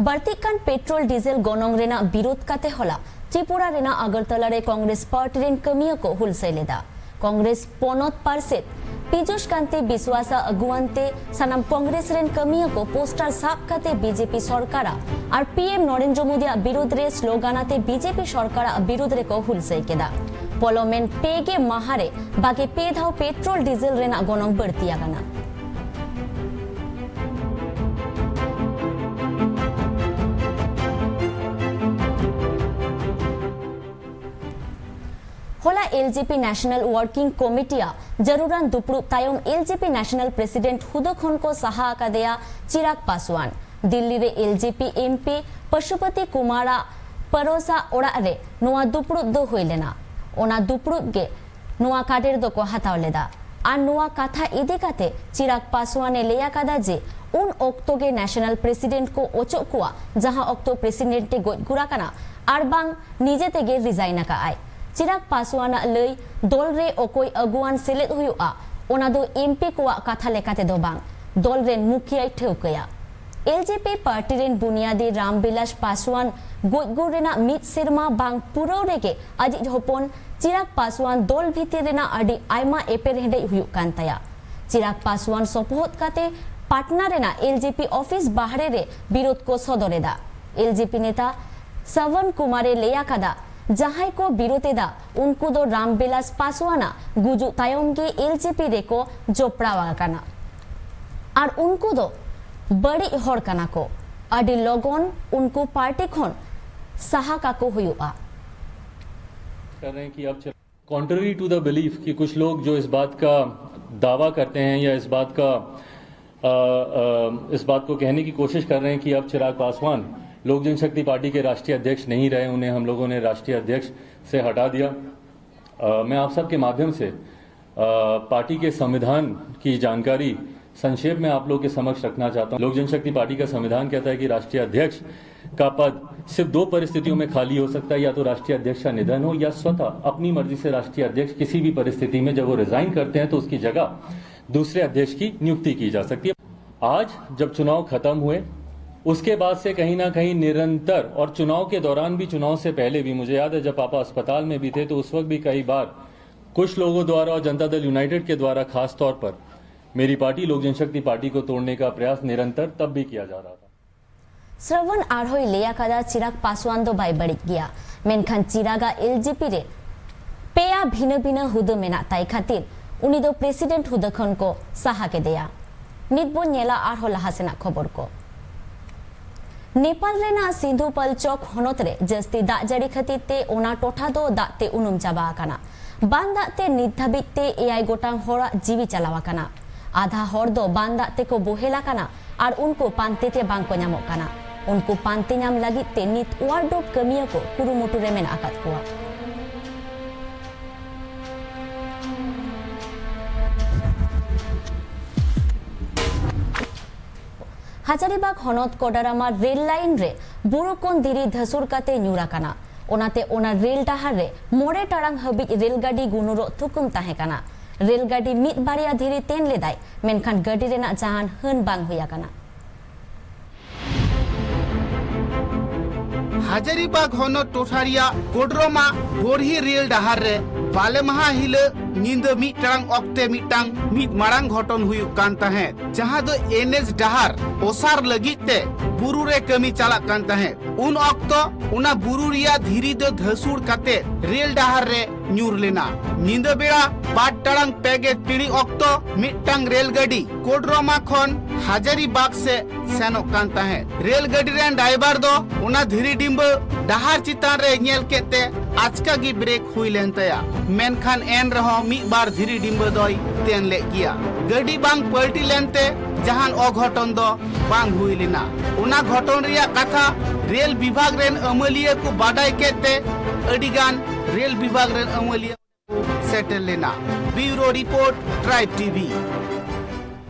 ᱵᱟᱹᱲᱛᱤᱜ ᱠᱟᱱ ᱯᱮᱴᱨᱳᱞ ᱰᱤᱡᱮᱞ ᱜᱚᱱᱚᱝ ᱨᱮᱱᱟᱜ ᱵᱤᱨᱳᱫ ᱠᱟᱛᱮ ᱦᱚᱞᱟ ᱛᱨᱤᱯᱩᱨᱟ ᱨᱮᱱᱟᱜ ᱟᱜᱚᱨᱛᱚᱞᱟ ᱨᱮ ᱠᱚᱝᱜᱨᱮᱥ ᱯᱟᱨᱴᱤ ᱨᱮᱱ ᱠᱟᱹᱢᱤᱭᱟᱹ ᱠᱚ ᱦᱩᱞᱥᱟᱹᱭ ᱞᱮᱫᱟ᱾ ᱠᱚᱝᱜᱨᱮᱥ ᱯᱚᱱᱚᱛ ᱯᱟᱨᱥᱮᱛ ᱯᱤᱡᱩᱥ ᱠᱟᱱᱛᱤ ᱵᱤᱥᱣᱟᱥᱟᱜ ᱟᱹᱜᱩᱣᱟᱹᱱ ᱛᱮ ᱥᱟᱱᱟᱢ ᱠᱚᱝᱜᱨᱮᱥ ᱨᱮᱱ ᱠᱟᱹᱢᱤᱭᱟᱹ ᱠᱚ ᱯᱳᱥᱴᱟᱨ ᱥᱟᱵ ᱠᱟᱛᱮ ᱵᱤᱡᱮᱯᱤ ᱥᱚᱨᱠᱟᱨᱟᱜ ᱟᱨ ᱯᱤ ᱮᱢ ᱱᱚᱨᱮᱱᱫᱨᱚ ᱢᱳᱫᱤᱭᱟᱜ ᱵᱤᱨᱩᱫᱽ ᱨᱮ ᱥᱞᱳᱜᱟᱱ ᱟᱛᱮ ᱵᱤᱡᱮᱯᱤ ᱥᱚᱨᱠᱟᱨᱟᱜ ᱵᱤᱨᱩᱫᱽ ᱨᱮᱠᱚ ᱦᱩᱞᱥᱟᱹᱭ ᱠᱮᱫᱟ᱾ ᱯᱚᱞᱚᱢᱮᱱ ᱯᱮ ᱜᱮ ᱢᱟᱦᱟ ᱨᱮ ᱵᱟᱜᱮ ᱯᱮ ᱫᱷᱟᱣ ᱯᱮᱴᱨᱳᱞ ᱰᱤᱡᱮᱞ ᱨᱮᱱᱟᱜ ᱜᱚᱱᱚᱝ ᱵᱟᱹᱲᱛᱤ ᱟᱠᱟᱱᱟ᱾ ᱦᱚᱞᱟ ᱮᱞ ᱡᱮ ᱯᱤ National Working Committee ᱟᱜ ᱡᱟᱹᱨᱩᱲᱟᱱ ᱫᱩᱯᱲᱩᱵ ᱛᱟᱭᱚᱢ ᱮᱞ ᱡᱮ ᱯᱤ National President ᱦᱩᱫᱟᱹ ᱠᱷᱚᱱ ᱠᱚ ᱥᱟᱦᱟ ᱟᱠᱟᱫᱮᱭᱟ ᱪᱤᱨᱟᱜᱽ ᱯᱟᱥᱣᱟᱱ᱾ ᱫᱤᱞᱞᱤ ᱨᱮ ᱮᱞ ᱡᱮ ᱯᱤ M P ᱯᱚᱥᱩᱯᱚᱛᱤ ᱠᱩᱢᱟᱨᱟᱜ ᱯᱟᱨᱚᱥᱟ ᱚᱲᱟᱜ ᱨᱮ ᱱᱚᱣᱟ ᱫᱩᱯᱲᱩᱵ ᱫᱚ ᱦᱩᱭ ᱞᱮᱱᱟ᱾ ᱚᱱᱟ ᱫᱩᱯᱲᱩᱵ ᱜᱮ ᱱᱚᱣᱟ ᱠᱟᱰᱮᱨ ᱫᱚᱠᱚ ᱦᱟᱛᱟᱣ ᱞᱮᱫᱟ᱾ ᱟᱨ ᱱᱚᱣᱟ ᱠᱟᱛᱷᱟ ᱤᱫᱤ ᱠᱟᱛᱮ ᱪᱤᱨᱟᱜᱽ ᱯᱟᱥᱣᱟᱱ ᱮ ᱞᱟᱹᱭ ᱟᱠᱟᱫᱟ ᱡᱮ ᱩᱱ ᱚᱠᱛᱚ ᱜᱮ National President ᱠᱚ ᱚᱪᱚᱜ ᱠᱚᱣᱟ, ᱡᱟᱦᱟᱸ ᱚᱠᱛᱚ President ᱮ ᱜᱚᱡ ᱜᱩᱨ ᱟᱠᱟᱱᱟ ᱟᱨ ᱵᱟᱝ ᱱᱤᱡᱮ ᱛᱮᱜᱮ resign ᱟᱠᱟᱫ ᱟᱭ᱾ ᱪᱤᱨᱟᱜᱽ ᱯᱟᱥᱣᱟᱱ ᱟᱜ ᱞᱟᱹᱭ, ᱫᱚᱞ ᱨᱮ ᱚᱠᱚᱭ ᱟᱹᱜᱩᱣᱟᱱ ᱥᱮᱞᱮᱫ ᱦᱩᱭᱩᱜᱼᱟ, ᱚᱱᱟ ᱫᱚ M P ᱠᱚᱣᱟᱜ ᱠᱟᱛᱷᱟ ᱞᱮᱠᱟᱛᱮ ᱫᱚ ᱵᱟᱝ, ᱫᱚᱞ ᱨᱮᱱ ᱢᱩᱠᱷᱤᱭᱟᱹᱭ ᱴᱷᱟᱹᱣᱠᱟᱹᱭᱟ᱾ ᱮᱞ ᱡᱮ ᱯᱤ ᱯᱟᱨᱴᱤ ᱨᱮᱱ ᱵᱩᱱᱤᱭᱟᱫᱤ ᱨᱟᱢᱵᱤᱞᱟᱥ ᱯᱟᱥᱣᱟᱱ ᱜᱚᱡ ᱜᱩᱨ ᱨᱮᱱᱟᱜ ᱢᱤᱫ ᱥᱮᱨᱢᱟ ᱵᱟᱝ ᱯᱩᱨᱟᱹᱣ ᱨᱮᱜᱮ ᱟᱡᱤᱡ ᱦᱚᱯᱚᱱ ᱪᱤᱨᱟᱜᱽ ᱯᱟᱥᱣᱟᱱ ᱫᱚᱞ ᱵᱷᱤᱛᱤᱨ ᱨᱮᱱᱟᱜ ᱟᱹᱰᱤ ᱟᱭᱢᱟ ᱮᱯᱮᱨᱦᱮᱸᱰᱮᱡ ᱦᱩᱭᱩᱜ ᱠᱟᱱ ᱛᱟᱭᱟ᱾ ᱪᱤᱨᱟᱜᱽ ᱯᱟᱥᱣᱟᱱ ᱥᱚᱯᱚᱦᱚᱫ ᱠᱟᱛᱮ ᱯᱟᱴᱱᱟ ᱨᱮᱱᱟᱜ ᱮᱞ ᱡᱮ ᱯᱤ ᱚᱯᱷᱤᱥ ᱵᱟᱦᱨᱮ ᱨᱮ ᱵᱤᱨᱳᱫ ᱠᱚ ᱥᱚᱫᱚᱨ ᱮᱫᱟ᱾ ᱮᱞ ᱡᱮ ᱯᱤ ᱱᱮᱛᱟ ᱥᱨᱟᱵᱚᱱ ᱠᱩᱢᱟᱨ ᱮ ᱞᱟᱹᱭ ᱟᱠᱟᱫᱟ, ᱡᱟᱦᱟᱸᱭ ᱠᱚ ᱵᱤᱨᱳᱫ ᱮᱫᱟ, ᱩᱱᱠᱩ ᱫᱚ ᱨᱟᱢᱵᱤᱞᱟᱥ ᱯᱟᱥᱣᱟᱱ ᱟᱜ ᱜᱩᱡᱩᱜ ᱛᱟᱭᱚᱢ ᱜᱮ ᱮᱞ ᱡᱮ ᱯᱤ ᱨᱮᱠᱚ ᱡᱚᱯᱲᱟᱣ ᱟᱠᱟᱱᱟ ᱟᱨ ᱩᱱᱠᱩ ᱫᱚ ᱵᱟᱹᱲᱤᱡ ᱦᱚᱲ ᱠᱟᱱᱟ ᱠᱚ᱾ ᱟᱹᱰᱤ ᱞᱚᱜᱚᱱ ᱩᱱᱠᱩ ᱯᱟᱨᱴᱤ ᱠᱷᱚᱱ ᱥᱟᱦᱟ ᱠᱟᱠᱚ ᱦᱩᱭᱩᱜᱼᱟ᱾ कर रहे हैं कि अब कॉन्ट्ररी टू द बिलीफ कि कुछ लोग जो इस बात का दावा करते हैं या इस बात का अ, अ, इस बात को कहने की कोशिश कर रहे हैं कि अब चिराग पासवान लोक जनशक्ति पार्टी के राष्ट्रीय अध्यक्ष नहीं रहे, उन्हें हम लोगों ने राष्ट्रीय अध्यक्ष से हटा दिया। अ, मैं आप सबके माध्यम से अ, पार्टी के संविधान की जानकारी संक्षेप में आप लोग के समक्ष रखना चाहता हूं। लोक जनशक्ति पार्टी का संविधान कहता है कि राष्ट्रीय अध्यक्ष का पद सिर्फ दो परिस्थितियों में खाली हो सकता है, या तो राष्ट्रीय अध्यक्ष का निधन हो या स्वतः अपनी मर्जी से राष्ट्रीय अध्यक्ष किसी भी परिस्थिति में जब वो रिजाइन करते हैं तो उसकी जगह दूसरे अध्यक्ष की नियुक्ति की जा सकती है। आज जब चुनाव खत्म हुए, उसके बाद से कहीं ना कहीं निरंतर, और चुनाव के दौरान भी, चुनाव से पहले भी, मुझे याद है जब पापा अस्पताल में भी थे तो उस वक्त भी कई बार कुछ लोगों द्वारा और जनता दल यूनाइटेड के द्वारा खास तौर पर मेरी पार्टी लोक जनशक्ति पार्टी को तोड़ने का प्रयास निरंतर तब भी किया जा रहा था। ᱥᱨᱟᱵᱚᱱ ᱟᱨᱦᱚᱸᱭ ᱞᱟᱹᱭ ᱟᱠᱟᱫᱟ, ᱪᱤᱨᱟᱜᱽ ᱯᱟᱥᱣᱟᱱ ᱫᱚ ᱵᱟᱭ ᱵᱟᱹᱲᱤᱡ ᱜᱮᱭᱟ, ᱢᱮᱱᱠᱷᱟᱱ ᱪᱤᱨᱟᱜᱟᱜ ᱮᱞ ᱡᱮ ᱯᱤ ᱨᱮ ᱯᱮᱭᱟ ᱵᱷᱤᱱᱟᱹ ᱵᱷᱤᱱᱟᱹ ᱦᱩᱫᱟᱹ ᱢᱮᱱᱟᱜ ᱛᱟᱭ ᱠᱷᱟᱹᱛᱤᱨ ᱩᱱᱤ ᱫᱚ ᱯᱨᱮᱥᱤᱰᱮᱱᱴ ᱦᱩᱫᱟᱹ ᱠᱷᱚᱱ ᱠᱚ ᱥᱟᱦᱟ ᱠᱮᱫᱮᱭᱟ᱾ ᱱᱤᱛ ᱵᱚᱱ ᱧᱮᱞᱟ ᱟᱨᱦᱚᱸ ᱞᱟᱦᱟ ᱥᱮᱱᱟᱜ ᱠᱷᱚᱵᱚᱨ ᱠᱚ᱾ ᱱᱮᱯᱟᱞ ᱨᱮᱱᱟᱜ ᱥᱤᱱᱫᱷᱩ ᱯᱟᱞᱪᱚᱠ ᱦᱚᱱᱚᱛ ᱨᱮ ᱡᱟᱹᱥᱛᱤ ᱫᱟᱜ ᱡᱟᱹᱲᱤ ᱠᱷᱟᱹᱛᱤᱨ ᱛᱮ ᱚᱱᱟ ᱴᱚᱴᱷᱟ ᱫᱚ ᱫᱟᱜ ᱛᱮ ᱩᱱᱩᱢ ᱪᱟᱵᱟ ᱟᱠᱟᱱᱟ᱾ ᱵᱟᱱ ᱫᱟᱜ ᱛᱮ ᱱᱤᱛ ᱫᱷᱟᱹᱵᱤᱡ ᱛᱮ ᱮᱭᱟᱭ ᱜᱚᱴᱟᱝ ᱦᱚᱲᱟᱜ ᱡᱤᱣᱤ ᱪᱟᱞᱟᱣ ᱟᱠᱟᱱᱟ᱾ ᱟᱫᱷᱟ ᱦᱚᱲ ᱫᱚ ᱵᱟᱱ ᱫᱟᱜ ᱛᱮᱠᱚ ᱵᱚᱦᱮᱞ ᱟᱠᱟᱱᱟ ᱟᱨ ᱩᱱᱠᱩ ᱯᱟᱱᱛᱮ ᱛᱮ ᱵᱟᱝ ᱠᱚ ᱧᱟᱢᱚᱜ ᱠᱟᱱᱟ᱾ ᱩᱱᱠᱩ ᱯᱟᱱᱛᱮ ᱧᱟᱢ ᱞᱟᱹᱜᱤᱫ ᱛᱮ ᱱᱤᱛ ᱳᱣᱟᱨᱰᱳᱯ ᱠᱟᱹᱢᱤᱭᱟᱹ ᱠᱚ ᱠᱩᱨᱩᱢᱩᱴᱩ ᱨᱮ ᱢᱮᱱᱟᱜ ᱟᱠᱟᱫ ᱠᱚᱣᱟ᱾ ᱦᱟᱡᱟᱨᱤᱵᱟᱜᱽ ᱦᱚᱱᱚᱛ ᱠᱚᱰᱟᱨᱟᱢᱟ ᱨᱮᱞ ᱞᱟᱭᱤᱱ ᱨᱮ ᱵᱩᱨᱩ ᱠᱷᱚᱱ ᱫᱷᱤᱨᱤ ᱫᱷᱟᱹᱥᱩᱲ ᱠᱟᱛᱮ ᱧᱩᱨ ᱟᱠᱟᱱᱟ᱾ ᱚᱱᱟᱛᱮ ᱚᱱᱟ ᱨᱮᱞ ᱰᱟᱦᱟᱨ ᱨᱮ ᱢᱚᱬᱮ ᱴᱟᱲᱟᱝ ᱦᱟᱹᱵᱤᱡ ᱨᱮᱞ ᱜᱟᱹᱰᱤ ᱜᱩᱱᱩᱨᱚᱜ ᱛᱷᱩᱠᱩᱢ ᱛᱟᱦᱮᱸ ᱠᱟᱱᱟ᱾ ᱨᱮᱞ ᱜᱟᱹᱰᱤ ᱢᱤᱫ ᱵᱟᱨᱭᱟ ᱫᱷᱤᱨᱤ ᱛᱮᱱ ᱞᱮᱫᱟᱭ, ᱢᱮᱱᱠᱷᱟᱱ ᱜᱟᱹᱰᱤ ᱨᱮᱱᱟᱜ ᱡᱟᱦᱟᱱ ᱦᱟᱹᱱ ᱵᱟᱝ ᱦᱩᱭ ᱟᱠᱟᱱᱟ᱾ ᱦᱟᱡᱟᱨᱤᱵᱟᱜᱽ ᱦᱚᱱᱚᱛ ᱴᱚᱴᱷᱟ ᱨᱮᱭᱟᱜ ᱠᱳᱰᱨᱚᱢᱟ ᱜᱚᱨᱦᱤ ᱨᱮᱞ ᱰᱟᱦᱟᱨ ᱨᱮ ᱵᱟᱞᱮ ᱢᱟᱦᱟ ᱦᱤᱞᱟᱹᱜ ᱧᱤᱫᱟᱹ ᱢᱤᱫ ᱴᱟᱲᱟᱝ ᱚᱠᱛᱮ ᱢᱤᱫᱴᱟᱝ ᱢᱤᱫ ᱢᱟᱲᱟᱝ ᱜᱷᱚᱴᱚᱱ ᱦᱩᱭᱩᱜ ᱠᱟᱱ ᱛᱟᱦᱮᱸᱫ, ᱡᱟᱦᱟᱸ ᱫᱚ ᱮᱱ ᱮᱪ ᱰᱟᱦᱟᱨ ᱚᱥᱟᱨ ᱞᱟᱹᱜᱤᱫ ᱛᱮ ᱵᱩᱨᱩ ᱨᱮ ᱠᱟᱹᱢᱤ ᱪᱟᱞᱟᱜ ᱠᱟᱱ ᱛᱟᱦᱮᱸᱫ᱾ ᱩᱱ ᱚᱠᱛᱚ ᱚᱱᱟ ᱵᱩᱨᱩ ᱨᱮᱭᱟᱜ ᱫᱷᱤᱨᱤ ᱫᱚ ᱫᱷᱟᱹᱥᱩᱲ ᱠᱟᱛᱮ ᱨᱮᱞ ᱰᱟᱦᱟᱨ ᱨᱮ ᱧᱩᱨ ᱞᱮᱱᱟ᱾ ᱧᱤᱫᱟᱹ ᱵᱮᱲᱟ ᱵᱟᱨ ᱴᱟᱲᱟᱝ ᱯᱮ ᱜᱮᱞ ᱴᱤᱲᱤᱡ ᱚᱠᱛᱚ ᱢᱤᱫᱴᱟᱝ ᱨᱮᱞ ᱜᱟᱹᱰᱤ ᱠᱳᱰᱨᱚᱢᱟ ᱠᱷᱚᱱ ᱦᱟᱡᱟᱨᱤᱵᱟᱜᱽ ᱥᱮᱫ ᱥᱮᱱᱚᱜ ᱠᱟᱱ ᱛᱟᱦᱮᱸᱫ᱾ ᱨᱮᱞ ᱜᱟᱹᱰᱤ ᱨᱮᱱ ᱰᱟᱭᱵᱟᱨ ᱫᱚ ᱚᱱᱟ ᱫᱷᱤᱨᱤ ᱰᱤᱸᱵᱟᱹ ᱰᱟᱦᱟᱨ ᱪᱮᱛᱟᱱ ᱨᱮ ᱧᱮᱞ ᱠᱮᱫ ᱛᱮ ᱟᱪᱠᱟ ᱜᱮ ᱵᱨᱮᱠ ᱦᱩᱭ ᱞᱮᱱ ᱛᱟᱭᱟ, ᱢᱮᱱᱠᱷᱟᱱ ᱮᱱ ᱨᱮᱦᱚᱸ ᱢᱤᱫ ᱵᱟᱨ ᱫᱷᱤᱨᱤ ᱰᱤᱸᱵᱟᱹ ᱫᱚᱭ ᱛᱮᱱ ᱞᱮᱫ ᱜᱮᱭᱟ᱾ ᱜᱟᱹᱰᱤ ᱵᱟᱝ ᱯᱟᱞᱴᱤ ᱞᱮᱱᱛᱮ ᱡᱟᱦᱟᱱ ᱚᱜᱷᱚᱴᱚᱱ ᱫᱚ ᱵᱟᱝ ᱦᱩᱭ ᱞᱮᱱᱟ᱾ ᱚᱱᱟ ᱜᱷᱚᱴᱚᱱ ᱨᱮᱭᱟᱜ ᱠᱟᱛᱷᱟ ᱨᱮᱞ ᱵᱤᱵᱷᱟᱜᱽ ᱨᱮᱱ ᱟᱹᱢᱟᱹᱞᱤᱭᱟᱹ ᱠᱚ ᱵᱟᱰᱟᱭ ᱠᱮᱫ ᱛᱮ ᱟᱹᱰᱤ ᱜᱟᱱ ᱨᱮᱞ ᱵᱤᱵᱷᱟᱜᱽ ᱨᱮᱱ ᱟᱹᱢᱟᱹᱞᱤᱭᱟᱹ ᱥᱮᱴᱮᱨ ᱞᱮᱱᱟ᱾ ᱵᱤᱭᱩᱨᱳ ᱨᱤᱯᱳᱨᱴ, ᱴᱨᱟᱭᱤᱵᱽ ᱴᱤᱵᱷᱤ᱾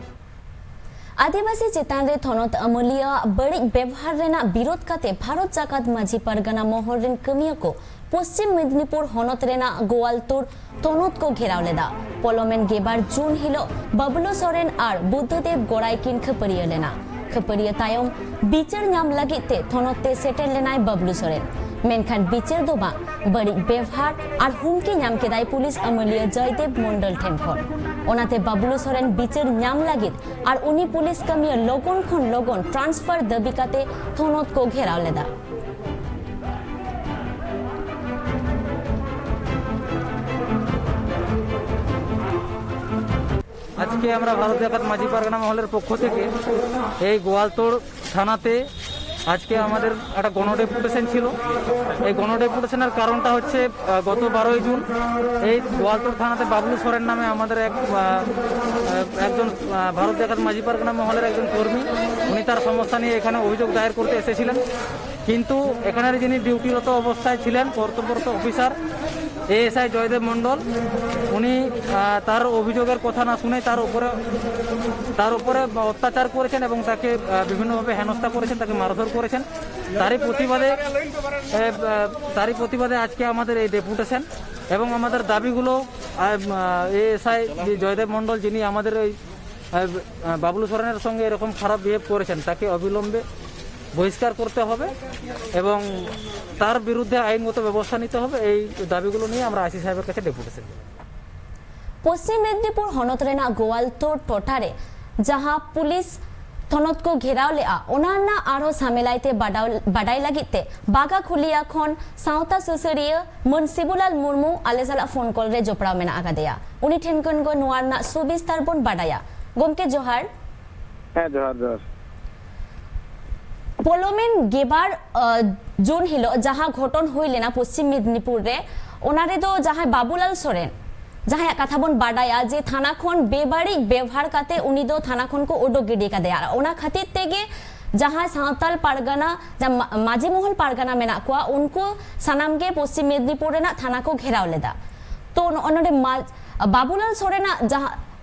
ᱟᱹᱫᱤᱵᱟᱹᱥᱤ ᱪᱮᱛᱟᱱ ᱨᱮ ᱛᱷᱚᱱᱚᱛ ᱟᱹᱢᱟᱹᱞᱤᱭᱟᱹᱣᱟᱜ ᱵᱟᱹᱲᱤᱡ ᱵᱮᱵᱷᱟᱨ ᱨᱮᱱᱟᱜ ᱵᱤᱨᱳᱫ ᱠᱟᱛᱮ ᱵᱷᱟᱨᱚᱛ ᱡᱟᱠᱟᱛ ᱢᱟᱹᱡᱷᱤ ᱯᱟᱨᱜᱟᱱᱟ ᱢᱚᱦᱚᱞ ᱨᱮᱱ ᱠᱟᱹᱢᱤᱭᱟᱹ ᱠᱚ ᱯᱚᱥᱪᱤᱢ ᱢᱮᱫᱤᱱᱤᱯᱩᱨ ᱦᱚᱱᱚᱛ ᱨᱮᱱᱟᱜ ᱜᱳᱣᱟᱞᱛᱳᱲ ᱛᱷᱚᱱᱚᱛ ᱠᱚ ᱜᱷᱮᱨᱟᱣ ᱞᱮᱫᱟ᱾ ᱯᱚᱞᱚᱢᱮᱱ ᱜᱮᱞᱵᱟᱨ ᱡᱩᱱ ᱦᱤᱞᱚᱜ ᱵᱟᱵᱞᱩ ᱥᱚᱨᱮᱱ ᱟᱨ ᱵᱩᱫᱽᱫᱷᱚᱫᱮᱵ ᱜᱚᱲᱟᱭ ᱠᱤᱱ ᱠᱷᱟᱹᱯᱟᱹᱨᱤᱭᱟᱹ ᱞᱮᱱᱟ᱾ ᱠᱷᱟᱹᱯᱟᱹᱨᱤᱭᱟᱹ ᱛᱟᱭᱚᱢ ᱵᱤᱪᱟᱹᱨ ᱧᱟᱢ ᱞᱟᱹᱜᱤᱫ ᱛᱮ ᱛᱷᱚᱱᱚᱛ ᱛᱮ ᱥᱮᱴᱮᱨ ᱞᱮᱱᱟᱭ ᱵᱟᱵᱞᱩ ᱥᱚᱨᱮᱱ, ᱢᱮᱱᱠᱷᱟᱱ ᱵᱤᱪᱟᱹᱨ ᱫᱚ ᱵᱟᱝ, ᱵᱟᱹᱲᱤᱡ ᱵᱮᱵᱷᱟᱨ ᱟᱨ ᱦᱩᱢᱠᱤ ᱧᱟᱢ ᱠᱮᱫᱟᱭ ᱯᱩᱞᱤᱥ ᱟᱹᱢᱟᱹᱞᱤᱭᱟᱹ ᱡᱚᱭᱫᱮᱵ ᱢᱚᱱᱰᱚᱞ ᱴᱷᱮᱱ ᱠᱷᱚᱱ᱾ ᱚᱱᱟᱛᱮ ᱵᱟᱵᱞᱩ ᱥᱚᱨᱮᱱ ᱵᱤᱪᱟᱹᱨ ᱧᱟᱢ ᱞᱟᱹᱜᱤᱫ ᱟᱨ ᱩᱱᱤ ᱯᱩᱞᱤᱥ ᱠᱟᱹᱢᱤᱭᱟᱹ ᱞᱚᱜᱚᱱ ᱠᱷᱚᱱ ᱞᱚᱜᱚᱱ ᱴᱨᱟᱱᱥᱯᱷᱟᱨ ᱫᱟᱹᱵᱤ ᱠᱟᱛᱮ ᱛᱷᱚᱱᱚᱛ ᱠᱚ ᱜᱷᱮᱨᱟᱣ ᱞᱮᱫᱟ᱾ আজকে আমরা ভারত জাকাত মাঝি পারগানা মহলের পক্ষ থেকে এই গোয়ালতোড় থানাতে আজকে আমাদের একটা গণ ডেপুটেশন ছিল। এই গণ ডেপুটেশনের কারণটা হচ্ছে, আহ, গত বারোই জুন এই গোয়ালতোড় থানাতে বাবলু সরেন নামে আমাদের এক, আহ, আহ, একজন, আহ, ভারত জাকাত মাঝি পারগানা মহলের একজন কর্মী, উনি তার সমস্যা নিয়ে এখানে অভিযোগ দায়ের করতে এসেছিলেন। কিন্তু এখানের যিনি ডিউটিরত অবস্থায় ছিলেন, কর্তব্যরত অফিসার, এএসআই জয়দেব মণ্ডল, উনি, আহ, তার অভিযোগের কথা না শুনে তার উপরে, তার উপরে অত্যাচার করেছেন এবং তাকে, আহ, বিভিন্নভাবে হেনস্থা করেছেন, তাকে মারধর করেছেন। তারই প্রতিবাদে, এ, আহ, তারই প্রতিবাদে আজকে আমাদের এই ডেপুটেশন এবং আমাদের দাবিগুলো, আহ, এএসআই জয়দেব মণ্ডল, যিনি আমাদের এই, আহ, আহ, বাবলু সরেনের সঙ্গে এরকম খারাপ বিহেভ করেছেন, তাকে অবিলম্বে বহিষ্কার করতে হবে এবং তার বিরুদ্ধে আইনগত ব্যবস্থা নিতে হবে। এই দাবিগুলো নিয়ে আমরা আইসি সাহেবের কাছে ডেপুটেশন দেব। ᱯᱚᱥᱪᱤᱢ ᱢᱮᱫᱽᱱᱤᱯᱩᱨ ᱦᱚᱱᱚᱛ ᱨᱮᱱᱟᱜ ᱜᱳᱣᱟᱞᱛᱳᱲ ᱴᱚᱴᱷᱟ ᱨᱮ ᱡᱟᱦᱟᱸ ᱯᱩᱞᱤᱥ ᱛᱷᱚᱱᱚᱛ ᱠᱚ ᱜᱷᱮᱨᱟᱣ ᱞᱮᱫᱼᱟ, ᱚᱱᱟ ᱨᱮᱱᱟᱜ ᱟᱨᱦᱚᱸ ᱥᱟᱢᱮᱞᱟᱭ ᱛᱮ ᱵᱟᱰᱟᱣ-, ᱵᱟᱰᱟᱭ ᱞᱟᱹᱜᱤᱫ ᱛᱮ ᱵᱟᱜᱟᱠᱷᱩᱞᱤᱭᱟ ᱠᱷᱚᱱ ᱥᱟᱶᱛᱟ ᱥᱩᱥᱟᱹᱨᱤᱭᱟᱹ ᱢᱟᱹᱱ ᱥᱤᱵᱩᱞᱟᱞ ᱢᱩᱨᱢᱩ ᱟᱞᱮ ᱥᱟᱞᱟᱜ ᱯᱷᱳᱱ ᱠᱚᱞ ᱨᱮ ᱡᱚᱯᱲᱟᱣ ᱢᱮᱱᱟᱜ ᱟᱠᱟᱫᱮᱭᱟ᱾ ᱩᱱᱤ ᱴᱷᱮᱱ ᱠᱷᱚᱱ ᱜᱮ ᱱᱚᱣᱟ ᱨᱮᱱᱟᱜ ᱥᱚᱵᱤᱥᱛᱟᱨ ᱵᱚᱱ ᱵᱟᱰᱟᱭᱟ᱾ ᱜᱚᱢᱠᱮ, ᱡᱚᱦᱟᱨ᱾ ᱦᱮᱸ, ᱡᱚᱦᱟᱨ, ᱡᱚᱦᱟᱨ᱾ ᱯᱚᱞᱚᱢᱮᱱ ᱜᱮᱵᱟᱨ, ᱟᱸ, ᱡᱩᱱ ᱦᱤᱞᱳᱜ ᱡᱟᱦᱟᱸ ᱜᱷᱚᱴᱚᱱ ᱦᱩᱭ ᱞᱮᱱᱟ ᱯᱚᱥᱪᱤᱢ ᱢᱮᱫᱽᱱᱤᱯᱩᱨ ᱨᱮ, ᱚᱱᱟ ᱨᱮᱫᱚ ᱡᱟᱦᱟᱸᱭ ᱵᱟᱵᱩᱞᱟᱞ ᱥᱚᱨᱮᱱ, ᱡᱟᱦᱟᱸᱭᱟᱜ ᱠᱟᱛᱷᱟ ᱵᱚᱱ ᱵᱟᱰᱟᱭᱟ ᱡᱮ ᱛᱷᱟᱱᱟ ᱠᱷᱚᱱ ᱵᱮᱵᱟᱹᱲᱤᱡ ᱵᱮᱣᱦᱟᱨ ᱠᱟᱛᱮ ᱩᱱᱤ ᱫᱚ ᱛᱷᱟᱱᱟ ᱠᱷᱚᱱ ᱠᱚ ᱩᱰᱩᱠ ᱜᱤᱰᱤ ᱠᱟᱫᱮᱭᱟ᱾ ᱟᱨ ᱚᱱᱟ ᱠᱷᱟᱹᱛᱤᱨ ᱛᱮᱜᱮ ᱡᱟᱦᱟᱸᱭ ᱥᱟᱶᱛᱟᱞ ᱯᱟᱨᱜᱟᱱᱟ, ᱡᱟᱦᱟᱸ ᱢᱟ-, ᱢᱟᱹᱡᱷᱤ ᱢᱚᱦᱚᱞ ᱯᱟᱨᱜᱟᱱᱟ ᱢᱮᱱᱟᱜ ᱠᱚᱣᱟ, ᱩᱱᱠᱩ ᱥᱟᱱᱟᱢ ᱜᱮ ᱯᱚᱥᱪᱤᱢ ᱢᱮᱫᱽᱱᱤᱯᱩᱨ ᱨᱮᱱᱟᱜ ᱛᱷᱟᱱᱟ ᱠᱚ ᱜᱷᱮᱨᱟᱣ ᱞᱮᱫᱟ᱾ ᱛᱚ, ᱱᱚᱜᱼᱚ ᱱᱚᱰᱮ ᱢᱟ-, ᱵᱟᱵᱩᱞᱟᱞ ᱥᱚᱨᱮᱱᱟᱜ ᱡᱟᱦᱟᱸ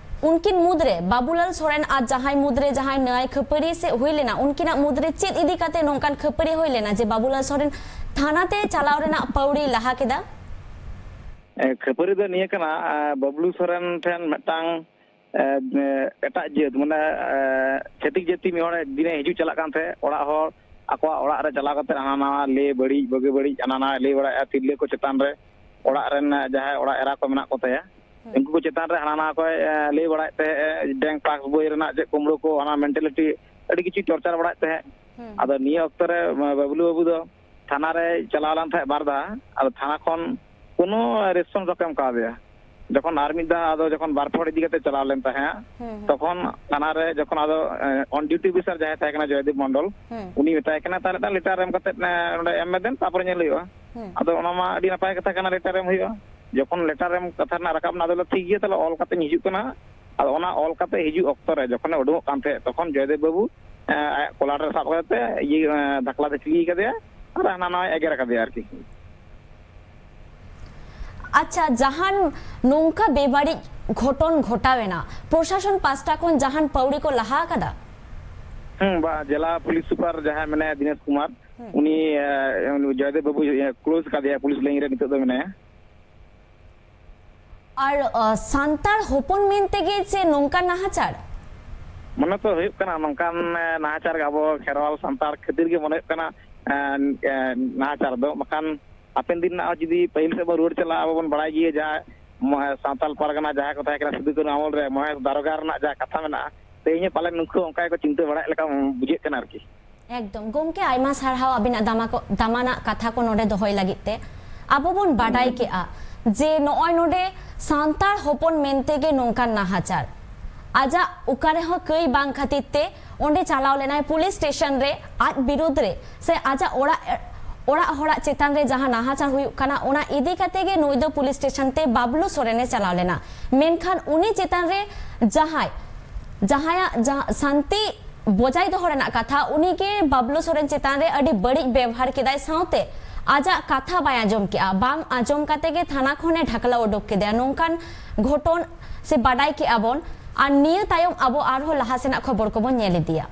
ᱩᱱᱠᱤᱱ ᱢᱩᱫᱽᱨᱮ, ᱵᱟᱵᱩᱞᱟᱞ ᱥᱚᱨᱮᱱ ᱟᱨ ᱡᱟᱦᱟᱸᱭ ᱢᱩᱫᱽᱨᱮ ᱡᱟᱦᱟᱸᱭ ᱱᱟᱹᱭ ᱠᱷᱟᱹᱯᱟᱹᱨᱤ ᱥᱮ ᱦᱩᱭ ᱞᱮᱱᱟ, ᱩᱱᱠᱤᱱᱟᱜ ᱢᱩᱫᱽᱨᱮ ᱪᱮᱫ ᱤᱫᱤ ᱠᱟᱛᱮ ᱱᱚᱝᱠᱟᱱ ᱠᱷᱟᱹᱯᱟᱹᱨᱤ ᱦᱩᱭ ᱞᱮᱱᱟ ᱡᱮ ᱵᱟᱵᱩᱞᱟᱞ ᱥᱚᱨᱮᱱ ᱛᱷᱟᱱᱟ ᱛᱮ ᱪᱟᱞᱟᱣ ᱨᱮᱱᱟᱜ ᱯᱟᱹᱣᱲᱤ ᱞᱟᱦᱟ ᱠᱮᱫᱟ? ᱮ, ᱠᱷᱟᱹᱯᱟᱹᱨᱤ ᱫᱚ ᱱᱤᱭᱟᱹ ᱠᱟᱱᱟ, ᱮ, ᱵᱟᱵᱞᱩ ᱥᱚᱨᱮᱱ ᱴᱷᱮᱱ ᱢᱤᱫᱴᱟᱝ, ᱮ, ᱮ, ᱮᱴᱟᱜ ᱡᱟᱹᱛ, ᱢᱟᱱᱮ, ᱮ, ᱪᱷᱟᱹᱛᱤᱠ ᱡᱟᱹᱛᱤ ᱢᱤᱫ ᱦᱚᱲ ᱮᱠᱫᱤᱱᱮ ᱦᱤᱡᱩᱜ ᱪᱟᱞᱟᱜ ᱠᱟᱱ ᱛᱟᱦᱮᱸᱫ᱾ ᱚᱲᱟᱜ ᱦᱚᱲ ᱟᱠᱚᱣᱟᱜ ᱚᱲᱟᱜ ᱨᱮ ᱪᱟᱞᱟᱣ ᱠᱟᱛᱮ ᱦᱟᱱᱟ ᱱᱟᱣᱟ ᱞᱟᱹᱭ ᱵᱟᱹᱲᱤᱡ, ᱵᱩᱜᱤ ᱵᱟᱹᱲᱤᱡ ᱦᱟᱱᱟ ᱱᱟᱣᱟ ᱞᱟᱹᱭ ᱵᱟᱲᱟᱭᱟ ᱛᱤᱨᱞᱟᱹ ᱠᱚ ᱪᱮᱛᱟᱱ ᱨᱮ᱾ ᱚᱲᱟᱜ ᱨᱮᱱ ᱡᱟᱦᱟᱸᱭ ᱚᱲᱟᱜ ᱮᱨᱟ ᱠᱚ ᱢᱮᱱᱟᱜ ᱠᱚ ᱛᱟᱭᱟ, ᱦᱩᱸ᱾ ᱩᱱᱠᱩ ᱠᱚ ᱪᱮᱛᱟᱱ ᱨᱮ ᱦᱟᱱᱟ ᱱᱟᱣᱟ ᱠᱚᱭ, ᱮ, ᱞᱟᱹᱭ ᱵᱟᱲᱟᱭᱮᱫ ᱛᱟᱦᱮᱸᱫ, ᱮ, ᱰᱮᱝ ᱯᱟᱥ ᱵᱳᱭ ᱨᱮᱱᱟᱜ ᱪᱮᱫ ᱠᱩᱢᱵᱽᱲᱩ ᱠᱚ, ᱚᱱᱟ ᱢᱮᱱᱴᱟᱞᱤᱴᱤ ᱟᱹᱰᱤ ᱠᱤᱪᱷᱩ ᱪᱚᱨᱪᱟ ᱵᱟᱲᱟᱭᱮᱫ ᱛᱟᱦᱮᱸᱫ᱾ ᱦᱩᱸ᱾ ᱟᱫᱚ ᱱᱤᱭᱟᱹ ᱚᱠᱛᱚ ᱨᱮ, ᱮ, ᱵᱟᱹᱵᱞᱩ ᱵᱟᱹᱵᱩ ᱫᱚ ᱛᱷᱟᱱᱟ ᱨᱮ ᱪᱟᱞᱟᱣ ᱞᱮᱱ ᱛᱟᱦᱮᱸᱫ ᱵᱟᱨ ᱫᱷᱟᱣ᱾ ᱟᱫᱚ ᱛᱷᱟᱱᱟ ᱠᱷᱚᱱ ᱠᱳᱱᱳ ᱨᱮᱥᱯᱚᱱᱥ ᱵᱟᱠᱚ ᱮᱢ ᱠᱟᱣᱫᱮᱭᱟ᱾ ᱡᱚᱠᱷᱚᱱ ᱟᱨ ᱢᱤᱫ ᱫᱷᱟᱣ ᱟᱫᱚ ᱡᱚᱠᱷᱚᱱ ᱵᱟᱨ ᱯᱮ ᱦᱚᱲ ᱤᱫᱤ ᱠᱟᱛᱮ ᱪᱟᱞᱟᱣ ᱞᱮᱱ ᱛᱟᱦᱮᱸᱫ, ᱦᱩᱸ, ᱦᱩᱸ᱾ ᱛᱚᱠᱷᱚᱱ ᱛᱷᱟᱱᱟ ᱨᱮ ᱡᱚᱠᱷᱚᱱ ᱟᱫᱚ, ᱮ, on duty officer ᱡᱟᱦᱟᱸᱭ ᱛᱟᱦᱮᱸ ᱠᱟᱱᱟ ᱡᱚᱭᱫᱮᱵ ᱢᱚᱱᱰᱚᱞ, ᱦᱩᱸ᱾ ᱩᱱᱤ ᱢᱮᱛᱟᱭ ᱠᱟᱱᱟ, "ᱛᱟᱦᱞᱮ ᱢᱤᱫᱴᱟᱝ letter ᱮᱢ ᱠᱟᱛᱮ, ᱮ, ᱱᱚᱰᱮ ᱮᱢ ᱢᱮ ᱫᱮᱱ, ᱛᱟᱨᱯᱚᱨᱮ ᱧᱮᱞ ᱦᱩᱭᱩᱜᱼᱟ᱾" ᱦᱩᱸ᱾ ᱟᱫᱚ ᱚᱱᱟ ᱢᱟ ᱟᱹᱰᱤ ᱱᱟᱯᱟᱭ ᱠᱟᱛᱷᱟ ᱠᱟᱱᱟ, letter ᱮᱢ ᱦᱩᱭᱩᱜᱼᱟ᱾ ᱡᱚᱠᱷᱚᱱ letter ᱮᱢ ᱠᱟᱛᱷᱟ ᱨᱮᱱᱟᱜ ᱨᱟᱠᱟᱵ ᱮᱱᱟ, ᱟᱫᱚ ᱞᱮ, "ᱴᱷᱤᱠ ᱜᱮᱭᱟ, ᱛᱟᱦᱞᱮ ᱚᱞ ᱠᱟᱛᱮᱧ ᱦᱤᱡᱩᱜ ᱠᱟᱱᱟ ᱦᱟᱸᱜ᱾" ᱟᱫᱚ ᱚᱱᱟ ᱚᱞ ᱠᱟᱛᱮ ᱦᱤᱡᱩᱜ ᱚᱠᱛᱚ ᱨᱮ ᱡᱚᱠᱷᱚᱱᱮ ᱩᱰᱩᱝᱚᱜ ᱠᱟᱱ ᱛᱟᱦᱮᱸᱫ, ᱛᱚᱠᱷᱚᱱ ᱡᱚᱭᱫᱮᱵ ᱵᱟᱹᱵᱩ, ᱮ, ᱟᱭᱟᱜ ᱠᱚᱞᱟᱨ ᱨᱮ ᱥᱟᱵ ᱠᱟᱛᱮ ᱤᱭᱟᱹ, ᱮ, ᱫᱷᱟᱠᱞᱟ ᱫᱷᱟᱠᱞᱤ ᱠᱟᱫᱮᱭᱟ ᱟᱨ ᱦᱟᱱᱟ ᱱᱟᱣᱟᱭ ᱮᱜᱮᱨ ᱠᱟᱫᱮᱭᱟ ᱟᱨᱠᱤ᱾ ᱟᱪᱪᱷᱟ, ᱡᱟᱦᱟᱱ ᱱᱚᱝᱠᱟ ᱵᱮᱵᱟᱹᱲᱤᱡ ᱜᱷᱚᱴᱚᱱ ᱜᱷᱚᱴᱟᱣ ᱮᱱᱟ, ᱯᱨᱚᱥᱟᱥᱚᱱ ᱯᱟᱥᱴᱟ ᱠᱷᱚᱱ ᱡᱟᱦᱟᱱ ᱯᱟᱹᱣᱲᱤ ᱠᱚ ᱞᱟᱦᱟ ᱟᱠᱟᱫᱟ? ᱦᱩᱸ, ᱵᱟ, ᱡᱮᱞᱟ ᱯᱩᱞᱤᱥ ᱥᱩᱯᱟᱨ ᱡᱟᱦᱟᱸᱭ ᱢᱮᱱᱟᱭᱟ ᱫᱤᱱᱮᱥ ᱠᱩᱢᱟᱨ, ᱦᱩᱸ᱾ ᱩᱱᱤ, ᱮ, ᱩᱱᱤ ᱡᱚᱭᱫᱮᱵ ᱵᱟᱹᱵᱩ, ᱮ, close ᱠᱟᱫᱮᱭᱟ, ᱯᱩᱞᱤᱥ ᱞᱟᱭᱤᱱ ᱨᱮ ᱱᱤᱛᱚᱜ ᱫᱚ ᱢᱮᱱᱟᱭᱟ᱾ ᱟᱨ, ᱟ, ᱥᱟᱱᱛᱟᱲ ᱦᱚᱯᱚᱱ ᱢᱮᱱ ᱛᱮᱜᱮ ᱪᱮ ᱱᱚᱝᱠᱟ ᱱᱟᱦᱟᱪᱟᱨ? ᱢᱚᱱᱮ ᱛᱚ ᱦᱩᱭᱩᱜ ᱠᱟᱱᱟ ᱱᱚᱝᱠᱟᱱ, ᱮ, ᱱᱟᱦᱟᱪᱟᱨ ᱜᱮ ᱟᱵᱚ ᱠᱷᱮᱨᱣᱟᱞ ᱥᱟᱱᱛᱟᱲ ᱠᱷᱟᱹᱛᱤᱨ ᱜᱮ ᱢᱚᱱᱮ ᱦᱩᱭᱩᱜ ᱠᱟᱱᱟ, ᱮ, ᱮ, ᱱᱟᱦᱟᱪᱟᱨ ᱫᱚ᱾ ᱵᱟᱠᱷᱟᱱ ᱦᱟᱯᱮᱱ ᱫᱤᱱ ᱨᱮᱱᱟᱜ ᱦᱚᱸ ᱡᱩᱫᱤ ᱯᱟᱹᱦᱤᱞ ᱥᱮᱫ ᱵᱚᱱ ᱨᱩᱣᱟᱹᱲ ᱪᱟᱞᱟᱜᱼᱟ, ᱟᱵᱚ ᱵᱚᱱ ᱵᱟᱲᱟᱭ ᱜᱮᱭᱟ ᱡᱟᱦᱟᱸ ᱢᱚ-, ᱥᱟᱱᱛᱟᱲ ᱯᱟᱨᱜᱟᱱᱟ ᱡᱟᱦᱟᱸ ᱠᱚ ᱛᱟᱦᱮᱸ ᱠᱟᱱᱟ ᱥᱤᱫᱩ ᱠᱟᱹᱱᱦᱩ ᱟᱢᱚᱞ ᱨᱮ ᱢᱚᱦᱮᱥ ᱫᱟᱨᱚᱜᱟ ᱨᱮᱱᱟᱜ ᱡᱟᱦᱟᱸ ᱠᱟᱛᱷᱟ ᱢᱮᱱᱟᱜᱼᱟ, ᱛᱮᱦᱮᱧ ᱦᱚᱸ ᱯᱟᱞᱮᱱ ᱱᱩᱠᱩ ᱚᱱᱠᱟ ᱜᱮᱠᱚ ᱪᱤᱱᱛᱟᱹ ᱵᱟᱲᱟᱭᱮᱫ ᱞᱮᱠᱟ ᱵᱩᱡᱷᱟᱹᱜ ᱠᱟᱱᱟ ᱟᱨᱠᱤ᱾ ᱮᱠᱫᱚᱢ᱾ ᱜᱚᱢᱠᱮ, ᱟᱭᱢᱟ ᱥᱟᱨᱦᱟᱣ ᱟᱹᱵᱤᱱᱟᱜ ᱫᱟᱢᱟ ᱠᱚ-, ᱫᱟᱢᱟᱱᱟᱜ ᱠᱟᱛᱷᱟ ᱠᱚ ᱱᱚᱰᱮ ᱫᱚᱦᱚᱭ ᱞᱟᱹᱜᱤᱫ ᱛᱮ᱾ ᱟᱵᱚ ᱵᱚᱱ ᱵᱟᱰᱟᱭ ᱠᱮᱜᱼᱟ ᱡᱮ ᱱᱚᱜᱼᱚᱭ ᱱᱚᱰᱮ ᱥᱟᱱᱛᱟᱲ ᱦᱚᱯᱚᱱ ᱢᱮᱱᱛᱮ ᱜᱮ ᱱᱚᱝᱠᱟᱱ ᱱᱟᱦᱟᱪᱟᱨ᱾ ᱟᱡᱟᱜ ᱚᱠᱟ ᱨᱮᱦᱚᱸ ᱠᱟᱹᱭ ᱵᱟᱝ ᱠᱷᱟᱹᱛᱤᱨ ᱛᱮ ᱚᱸᱰᱮ ᱪᱟᱞᱟᱣ ᱞᱮᱱᱟᱭ ᱯᱩᱞᱤᱥ ᱥᱴᱮᱥᱚᱱ ᱨᱮ, ᱟᱡ ᱵᱤᱨᱩᱫᱽ ᱨᱮ ᱥᱮ ᱟᱡᱟᱜ ᱚᱲᱟᱜ, ᱚᱲᱟᱜ ᱦᱚᱲᱟᱜ ᱪᱮᱛᱟᱱ ᱨᱮ ᱡᱟᱦᱟᱸ ᱱᱟᱦᱟᱪᱟᱨ ᱦᱩᱭᱩᱜ ᱠᱟᱱᱟ, ᱚᱱᱟ ᱤᱫᱤ ᱠᱟᱛᱮ ᱜᱮ ᱱᱩᱭ ᱫᱚ ᱯᱩᱞᱤᱥ ᱥᱴᱮᱥᱚᱱ ᱛᱮ ᱵᱟᱵᱞᱩ ᱥᱚᱨᱮᱱᱮ ᱪᱟᱞᱟᱣ ᱞᱮᱱᱟ᱾ ᱢᱮᱱᱠᱷᱟᱱ ᱩᱱᱤ ᱪᱮᱛᱟᱱ ᱨᱮ ᱡᱟᱦᱟᱸᱭ, ᱡᱟᱦᱟᱸᱭᱟᱜ ᱡᱟᱦᱟᱸ ᱥᱟᱱᱛᱤ ᱵᱚᱡᱟᱭ ᱫᱚᱦᱚ ᱨᱮᱱᱟᱜ ᱠᱟᱛᱷᱟ, ᱩᱱᱤ ᱜᱮ ᱵᱟᱵᱞᱩ ᱥᱚᱨᱮᱱ ᱪᱮᱛᱟᱱ ᱨᱮ ᱟᱹᱰᱤ ᱵᱟᱹᱲᱤᱡ ᱵᱮᱵᱚᱦᱟᱨ ᱠᱮᱫᱟᱭ, ᱥᱟᱶᱛᱮ ᱟᱡᱟᱜ ᱠᱟᱛᱷᱟ ᱵᱟᱭ ᱟᱸᱡᱚᱢ ᱠᱮᱜᱼᱟ᱾ ᱵᱟᱝ ᱟᱸᱡᱚᱢ ᱠᱟᱛᱮ ᱜᱮ ᱛᱷᱟᱱᱟ ᱠᱷᱚᱱᱮ ᱰᱷᱟᱠᱞᱟ ᱩᱰᱩᱠ ᱠᱮᱫᱮᱭᱟ᱾ ᱱᱚᱝᱠᱟᱱ ᱜᱷᱚᱴᱚᱱ ᱥᱮ ᱵᱟᱰᱟᱭ ᱠᱮᱜᱼᱟ ᱵᱚᱱ᱾ ᱟᱨ ᱱᱤᱭᱟᱹ ᱛᱟᱭᱚᱢ ᱟᱵᱚ ᱟᱨᱦᱚᱸ ᱞᱟᱦᱟ ᱥᱮᱱᱟᱜ ᱠᱷᱚᱵᱚᱨ ᱠᱚᱵᱚᱱ ᱧᱮᱞ ᱤᱫᱤᱭᱟ᱾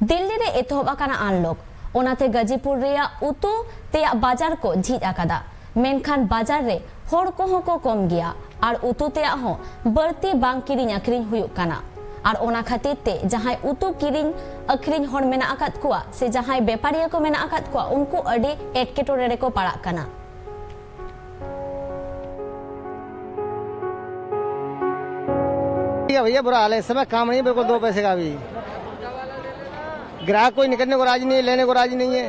ᱫᱤᱞᱞᱤ ᱨᱮ ᱮᱛᱚᱦᱚᱵ ᱟᱠᱟᱱᱟ unlock, ᱚᱱᱟᱛᱮ ᱜᱟᱡᱤᱯᱩᱨ ᱨᱮᱭᱟᱜ ᱩᱛᱩ ᱛᱮᱭᱟᱜ ᱵᱟᱡᱟᱨ ᱠᱚ ᱡᱷᱤᱡ ᱟᱠᱟᱫᱟ᱾ ᱢᱮᱱᱠᱷᱟᱱ ᱵᱟᱡᱟᱨ ᱨᱮ ᱦᱚᱲ ᱠᱚᱦᱚᱸ ᱠᱚ ᱠᱚᱢ ᱜᱮᱭᱟ ᱟᱨ ᱩᱛᱩ ᱛᱮᱭᱟᱜ ᱦᱚᱸ ᱵᱟᱹᱲᱛᱤ ᱵᱟᱝ ᱠᱤᱨᱤᱧ ᱟᱹᱠᱷᱨᱤᱧ ᱦᱩᱭᱩᱜ ᱠᱟᱱᱟ᱾ ᱟᱨ ᱚᱱᱟ ᱠᱷᱟᱹᱛᱤᱨ ᱛᱮ ᱡᱟᱦᱟᱸᱭ ᱩᱛᱩ ᱠᱤᱨᱤᱧ ᱟᱹᱠᱷᱨᱤᱧ ᱦᱚᱲ ᱢᱮᱱᱟᱜ ᱟᱠᱟᱫ ᱠᱚᱣᱟ ᱥᱮ ᱡᱟᱦᱟᱸᱭ ᱵᱮᱯᱟᱨᱤᱭᱟᱹ ᱠᱚ ᱢᱮᱱᱟᱜ ᱟᱠᱟᱫ ᱠᱚᱣᱟ, ᱩᱱᱠᱩ ᱟᱹᱰᱤ ᱮᱴᱠᱮᱴᱚᱬᱮ ᱨᱮᱠᱚ ᱯᱟᱲᱟᱜ ᱠᱟᱱᱟ᱾ ठीक है भैया, बुरा हाल है, इस समय काम नहीं है बिल्कुल, दो पैसे का भी। ग्राहक कोई निकलने को राजी नहीं है, लेने को राजी नहीं है।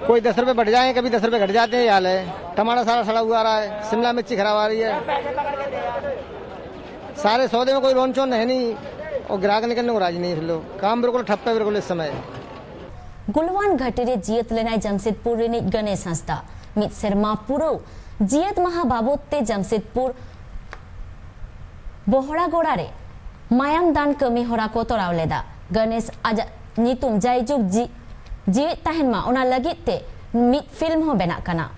कोई दस रुपए बढ़ जाए, कभी दस रुपए घट जाते हैं, ये हाल है। टमाटर सारा सड़ा हुआ आ रहा है, शिमला मिर्ची खराब आ रही है। सारे सौदे में कोई रोन चोन है नहीं, और ग्राहक निकलने को राजी नहीं है। लो, काम बिल्कुल ठप्प है बिल्कुल इस समय। ᱜᱟᱞᱣᱟᱱ ᱜᱷᱟᱹᱴᱤ ᱨᱮ ᱡᱤᱭᱟᱹᱛ ᱞᱮᱱᱟᱭ ᱡᱟᱢᱥᱮᱫᱽᱯᱩᱨ ᱨᱤᱱᱤᱡ ᱜᱚᱱᱮᱥ ᱦᱟᱸᱥᱫᱟ᱾ ᱢᱤᱫ ᱥᱮᱨᱢᱟ ᱯᱩᱨᱟᱹᱣ ᱡᱤᱭᱟᱹᱛ ᱢᱟᱦᱟ ᱵᱟᱵᱚᱫ ᱛᱮ ᱡᱟᱢᱥᱮᱫᱽᱯᱩᱨ ᱵᱚᱦᱲᱟᱜᱚᱲᱟ ᱨᱮ ᱢᱟᱭᱟᱢ ᱫᱟᱱ ᱠᱟᱹᱢᱤ ᱦᱚᱨᱟ ᱠᱚ ᱛᱚᱨᱟᱣ ᱞᱮᱫᱟ᱾ ᱜᱚᱱᱮᱥ ᱟᱡᱟᱜ ᱧᱩᱛᱩᱢ ᱡᱟᱭᱡᱩᱜᱽ ᱡᱤ-, ᱡᱤᱣᱤᱫ ᱛᱟᱦᱮᱱ ᱢᱟ, ᱚᱱᱟ ᱞᱟᱹᱜᱤᱫ ᱛᱮ ᱢᱤᱫ ᱯᱷᱤᱞᱢ ᱦᱚᱸ ᱵᱮᱱᱟᱜ ᱠᱟᱱᱟ᱾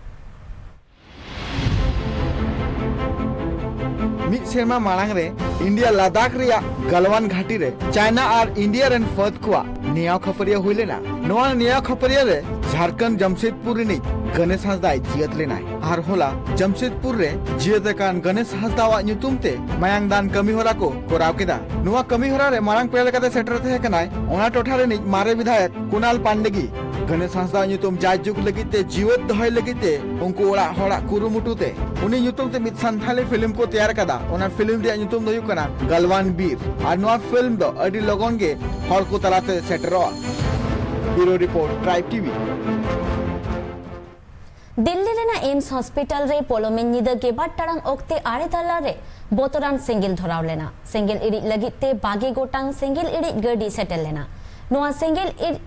ᱢᱤᱫ ᱥᱮᱨᱢᱟ ᱢᱟᱲᱟᱝ ᱨᱮ ᱤᱱᱰᱤᱭᱟ ᱞᱟᱫᱟᱠᱷ ᱨᱮᱭᱟᱜ ᱜᱟᱞᱣᱟᱱ ᱜᱷᱟᱹᱴᱤ ᱨᱮ ᱪᱟᱭᱱᱟ ᱟᱨ ᱤᱱᱰᱤᱭᱟ ᱨᱮᱱ ᱯᱷᱟᱹᱫ ᱠᱚᱣᱟᱜ ᱱᱮᱭᱟᱣ ᱠᱷᱟᱹᱯᱟᱹᱨᱤᱭᱟᱹ ᱦᱩᱭ ᱞᱮᱱᱟ᱾ ᱱᱚᱣᱟ ᱱᱮᱭᱟᱣ ᱠᱷᱟᱹᱯᱟᱹᱨᱤᱭᱟᱹ ᱨᱮ ᱡᱷᱟᱲᱠᱷᱚᱸᱰ ᱡᱟᱢᱥᱮᱫᱽᱯᱩᱨ ᱨᱤᱱᱤᱡ ᱜᱚᱱᱮᱥ ᱦᱟᱸᱥᱫᱟᱭ ᱡᱤᱭᱟᱹᱛ ᱞᱮᱱᱟᱭ᱾ ᱟᱨ ᱦᱚᱞᱟ ᱡᱟᱢᱥᱮᱫᱽᱯᱩᱨ ᱨᱮ ᱡᱤᱭᱟᱹᱛ ᱟᱠᱟᱱ ᱜᱚᱱᱮᱥ ᱦᱟᱸᱥᱫᱟᱣᱟᱜ ᱧᱩᱛᱩᱢ ᱛᱮ ᱢᱟᱭᱟᱝ ᱫᱟᱱ ᱠᱟᱹᱢᱤ ᱦᱚᱨᱟ ᱠᱚ ᱠᱚᱨᱟᱣ ᱠᱮᱫᱟ᱾ ᱱᱚᱣᱟ ᱠᱟᱹᱢᱤ ᱦᱚᱨᱟ ᱨᱮ ᱢᱟᱨᱟᱝ ᱯᱮᱲᱟ ᱞᱮᱠᱟᱛᱮ ᱥᱮᱴᱮᱨ ᱛᱟᱦᱮᱸ ᱠᱟᱱᱟᱭ ᱚᱱᱟ ᱴᱚᱴᱷᱟ ᱨᱤᱱᱤᱡ ᱢᱟᱨᱮ ᱵᱤᱫᱷᱟᱭᱚᱠ ᱠᱩᱱᱟᱞ ᱯᱟᱱᱰᱮ ᱜᱮ᱾ ᱜᱚᱱᱮᱥ ᱦᱟᱸᱥᱫᱟᱣᱟᱜ ᱧᱩᱛᱩᱢ ᱡᱟᱭᱡᱩᱜᱽ ᱞᱟᱹᱜᱤᱫ ᱛᱮ ᱡᱤᱣᱮᱫ ᱫᱚᱦᱚᱭ ᱞᱟᱹᱜᱤᱫ ᱛᱮ ᱩᱱᱠᱩ ᱚᱲᱟᱜ ᱦᱚᱲᱟᱜ ᱠᱩᱨᱩᱢᱩᱴᱩ ᱛᱮ ᱩᱱᱤ ᱧᱩᱛᱩᱢ ᱛᱮ ᱢᱤᱫ ᱥᱟᱱᱛᱷᱟᱞᱤ ᱯᱷᱤᱞᱢ ᱠᱚ ᱛᱮᱭᱟᱨ ᱟᱠᱟᱫᱟ᱾ ᱚᱱᱟ ᱯᱷᱤᱞᱢ ᱨᱮᱭᱟᱜ ᱧᱩᱛᱩᱢ ᱫᱚ ᱦᱩᱭᱩᱜ ᱠᱟᱱᱟ ᱜᱟᱞᱣᱟᱱ ᱵᱤᱨ᱾ ᱟᱨ ᱱᱚᱣᱟ ᱯᱷᱤᱞᱢ ᱫᱚ ᱟᱹᱰᱤ ᱞᱚᱜᱚᱱ ᱜᱮ ᱦᱚᱲ ᱠᱚ ᱛᱟᱞᱟᱛᱮ ᱥᱮᱴᱮᱨᱚᱜᱼᱟ᱾ ᱵᱤᱭᱩᱨᱳ ᱨᱤᱯᱳᱨᱴ, ᱴᱨᱟᱭᱤᱵᱽ ᱴᱤᱵᱷᱤ᱾ ᱫᱤᱞᱞᱤ ᱨᱮᱱᱟᱜ ᱮᱢᱥ ᱦᱚᱥᱯᱤᱴᱟᱞ ᱨᱮ ᱯᱚᱞᱚᱢᱤᱱ ᱧᱤᱫᱟᱹ ᱜᱮᱞᱵᱟᱨ ᱴᱟᱲᱟᱝ ᱚᱠᱛᱮ ᱟᱲᱮ ᱛᱟᱞᱟ ᱨᱮ ᱵᱚᱛᱚᱨᱟᱱ ᱥᱮᱸᱜᱮᱞ ᱫᱷᱚᱨᱟᱣ ᱞᱮᱱᱟ᱾ ᱥᱮᱸᱜᱮᱞ ᱤᱲᱤᱡ ᱞᱟᱹᱜᱤᱫ ᱛᱮ ᱵᱟᱜᱮ ᱜᱚᱴᱟᱝ ᱥᱮᱸᱜᱮᱞ ᱤᱲᱤᱡ ᱜᱟᱹᱰᱤ ᱥᱮᱴᱮᱨ ᱞᱮᱱᱟ᱾ ᱱᱚᱣᱟ ᱥᱮᱸᱜᱮᱞ ᱤᱲ-,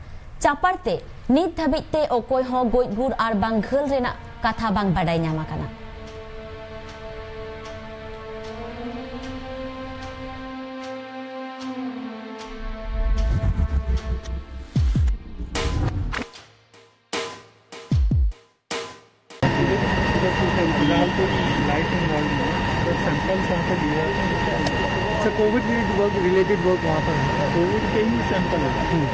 ᱪᱟᱯᱟᱲ ᱛᱮ ᱱᱤᱛ ᱫᱷᱟᱹᱵᱤᱡ ᱛᱮ ᱚᱠᱚᱭ ᱦᱚᱸ ᱜᱚᱡ ᱜᱩᱨ ᱟᱨ ᱵᱟᱝ ᱜᱷᱟᱹᱞ ᱨᱮᱱᱟᱜ ᱠᱟᱛᱷᱟ ᱵᱟᱝ ᱵᱟᱰᱟᱭ ᱧᱟᱢ ᱟᱠᱟᱱᱟ᱾ फिलहाल तो लाइफ इन्वॉल्व नहीं है, तो सैंपल वहाँ पे लिया। Sir, Covid related work, related work वहाँ पर है। कोविड के ही सैंपल है। हम्म।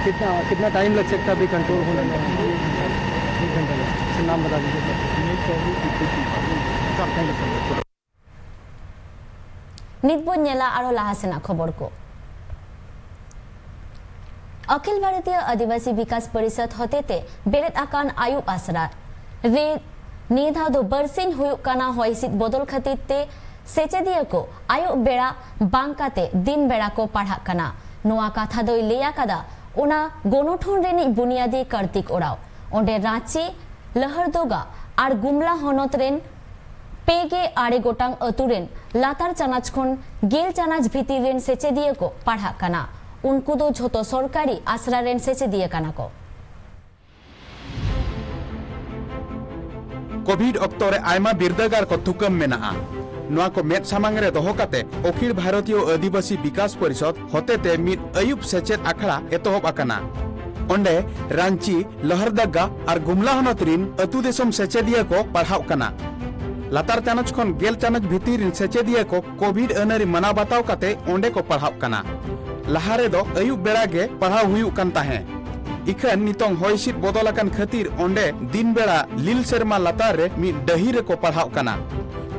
कितना, कितना टाइम लग सकता है अभी कंट्रोल होने में? एक घंटा लग सकता है। सर, नाम बता दीजिए sir. Vinod Sahu, deputy chief. Sir, thank you sir. ᱱᱤᱛ ᱵᱚᱱ ᱧᱮᱞᱟ ᱟᱨᱦᱚᱸ ᱞᱟᱦᱟ ᱥᱮᱱᱟᱜ ᱠᱷᱚᱵᱚᱨ ᱠᱚ᱾ ᱚᱠᱷᱤᱞ ᱵᱷᱟᱨᱚᱛᱤᱭᱚ ᱟᱹᱫᱤᱵᱟᱹᱥᱤ ᱵᱤᱠᱟᱥ ᱯᱚᱨᱤᱥᱚᱫᱽ ᱦᱚᱛᱮᱛᱮ ᱵᱮᱨᱮᱫ ᱟᱠᱟᱱ ᱟᱹᱭᱩᱵ ᱟᱥᱲᱟ ᱨᱮ ᱱᱤᱭᱟᱹ ᱫᱷᱟᱣ ᱫᱚ ᱵᱟᱨᱥᱤᱧ ᱦᱩᱭᱩᱜ ᱠᱟᱱᱟ ᱦᱚᱭ ᱦᱤᱸᱥᱤᱫ ᱵᱚᱫᱚᱞ ᱠᱷᱟᱹᱛᱤᱨ ᱛᱮ ᱥᱮᱪᱮᱫᱤᱭᱟᱹ ᱠᱚ ᱟᱹᱭᱩᱵ ᱵᱮᱲᱟ ᱵᱟᱝ ᱠᱟᱛᱮ ᱫᱤᱱ ᱵᱮᱲᱟ ᱠᱚ ᱯᱟᱲᱦᱟᱜ ᱠᱟᱱᱟ᱾ ᱱᱚᱣᱟ ᱠᱟᱛᱷᱟ ᱫᱚᱭ ᱞᱟᱹᱭ ᱟᱠᱟᱫᱟ ᱚᱱᱟ ᱜᱚᱱᱚᱴᱷᱚᱱ ᱨᱤᱱᱤᱡ ᱵᱩᱱᱤᱭᱟᱫᱤ ᱠᱟᱨᱛᱤᱠ ᱳᱨᱟᱣ᱾ ᱚᱸᱰᱮ ᱨᱟᱸᱪᱤ, ᱞᱟᱦᱟᱨᱫᱚᱜᱟ ᱟᱨ ᱜᱩᱢᱞᱟ ᱦᱚᱱᱚᱛ ᱨᱮᱱ ᱯᱮ ᱜᱮ ᱟᱨᱮ ᱜᱚᱴᱟᱝ ᱟᱹᱛᱩ ᱨᱮᱱ ᱞᱟᱛᱟᱨ ᱪᱟᱱᱟᱪ ᱠᱷᱚᱱ ᱜᱮᱞ ᱪᱟᱱᱟᱪ ᱵᱷᱤᱛᱤᱨ ᱨᱮᱱ ᱥᱮᱪᱮᱫᱤᱭᱟᱹ ᱠᱚ ᱯᱟᱲᱦᱟᱜ ᱠᱟᱱᱟ᱾ ᱩᱱᱠᱩ ᱫᱚ ᱡᱷᱚᱛᱚ ᱥᱚᱨᱠᱟᱨᱤ ᱟᱥᱲᱟ ᱨᱮᱱ ᱥᱮᱪᱮᱫᱤᱭᱟᱹ ᱠᱟᱱᱟ ᱠᱚ᱾ ᱠᱳᱵᱷᱤᱰ ᱚᱠᱛᱚ ᱨᱮ ᱟᱭᱢᱟ ᱵᱤᱨᱫᱟᱹᱜᱟᱲ ᱠᱚ ᱛᱷᱩᱠᱟᱹᱢ ᱢᱮᱱᱟᱜᱼᱟ᱾ ᱱᱚᱣᱟ ᱠᱚ ᱢᱮᱫ ᱥᱟᱢᱟᱝ ᱨᱮ ᱫᱚᱦᱚ ᱠᱟᱛᱮ ᱚᱠᱷᱤᱞ ᱵᱷᱟᱨᱚᱛᱤᱭᱚ ᱟᱹᱫᱤᱵᱟᱹᱥᱤ ᱵᱤᱠᱟᱥ ᱯᱚᱨᱤᱥᱚᱫᱽ ᱦᱚᱛᱮᱛᱮ ᱢᱤᱫ ᱟᱹᱭᱩᱵ ᱥᱮᱪᱮᱫ ᱟᱠᱷᱲᱟ ᱮᱛᱚᱦᱚᱵ ᱟᱠᱟᱱᱟ᱾ ᱚᱸᱰᱮ ᱨᱟᱸᱪᱤ, ᱞᱚᱦᱟᱨᱫᱟᱜᱟ ᱟᱨ ᱜᱩᱢᱞᱟ ᱦᱚᱱᱚᱛ ᱨᱤᱱ ᱟᱹᱛᱩ ᱫᱤᱥᱚᱢ ᱥᱮᱪᱮᱫᱤᱭᱟᱹ ᱠᱚ ᱯᱟᱲᱦᱟᱣᱜ ᱠᱟᱱᱟ᱾ ᱞᱟᱛᱟᱨ ᱪᱟᱱᱟᱪ ᱠᱷᱚᱱ ᱜᱮᱞ ᱪᱟᱱᱟᱪ ᱵᱷᱤᱛᱤᱨ ᱨᱤᱱ ᱥᱮᱪᱮᱫᱤᱭᱟᱹ ᱠᱚ ᱠᱳᱵᱷᱤᱰ ᱟᱹᱱᱟᱹᱨᱤ ᱢᱟᱱᱟᱣ ᱵᱟᱛᱟᱣ ᱠᱟᱛᱮ ᱚᱸᱰᱮ ᱠᱚ ᱯᱟᱲᱦᱟᱣᱜ ᱠᱟᱱᱟ᱾ ᱞᱟᱦᱟ ᱨᱮᱫᱚ ᱟᱹᱭᱩᱵ ᱵᱮᱲᱟ ᱜᱮ ᱯᱟᱲᱦᱟᱣ ᱦᱩᱭᱩᱜ ᱠᱟᱱ ᱛᱟᱦᱮᱸ᱾ ᱤᱠᱷᱟᱹᱱ ᱱᱤᱛᱚᱝ ᱦᱚᱭ ᱦᱤᱸᱥᱤᱫ ᱵᱚᱫᱚᱞ ᱟᱠᱟᱱ ᱠᱷᱟᱹᱛᱤᱨ ᱚᱸᱰᱮ ᱫᱤᱱ ᱵᱮᱲᱟ ᱞᱤᱞ ᱥᱮᱨᱢᱟ ᱞᱟᱛᱟᱨ ᱨᱮ ᱢᱤᱫ ᱰᱟᱹᱦᱤ ᱨᱮᱠᱚ ᱯᱟᱲᱦᱟᱣᱜ ᱠᱟᱱᱟ᱾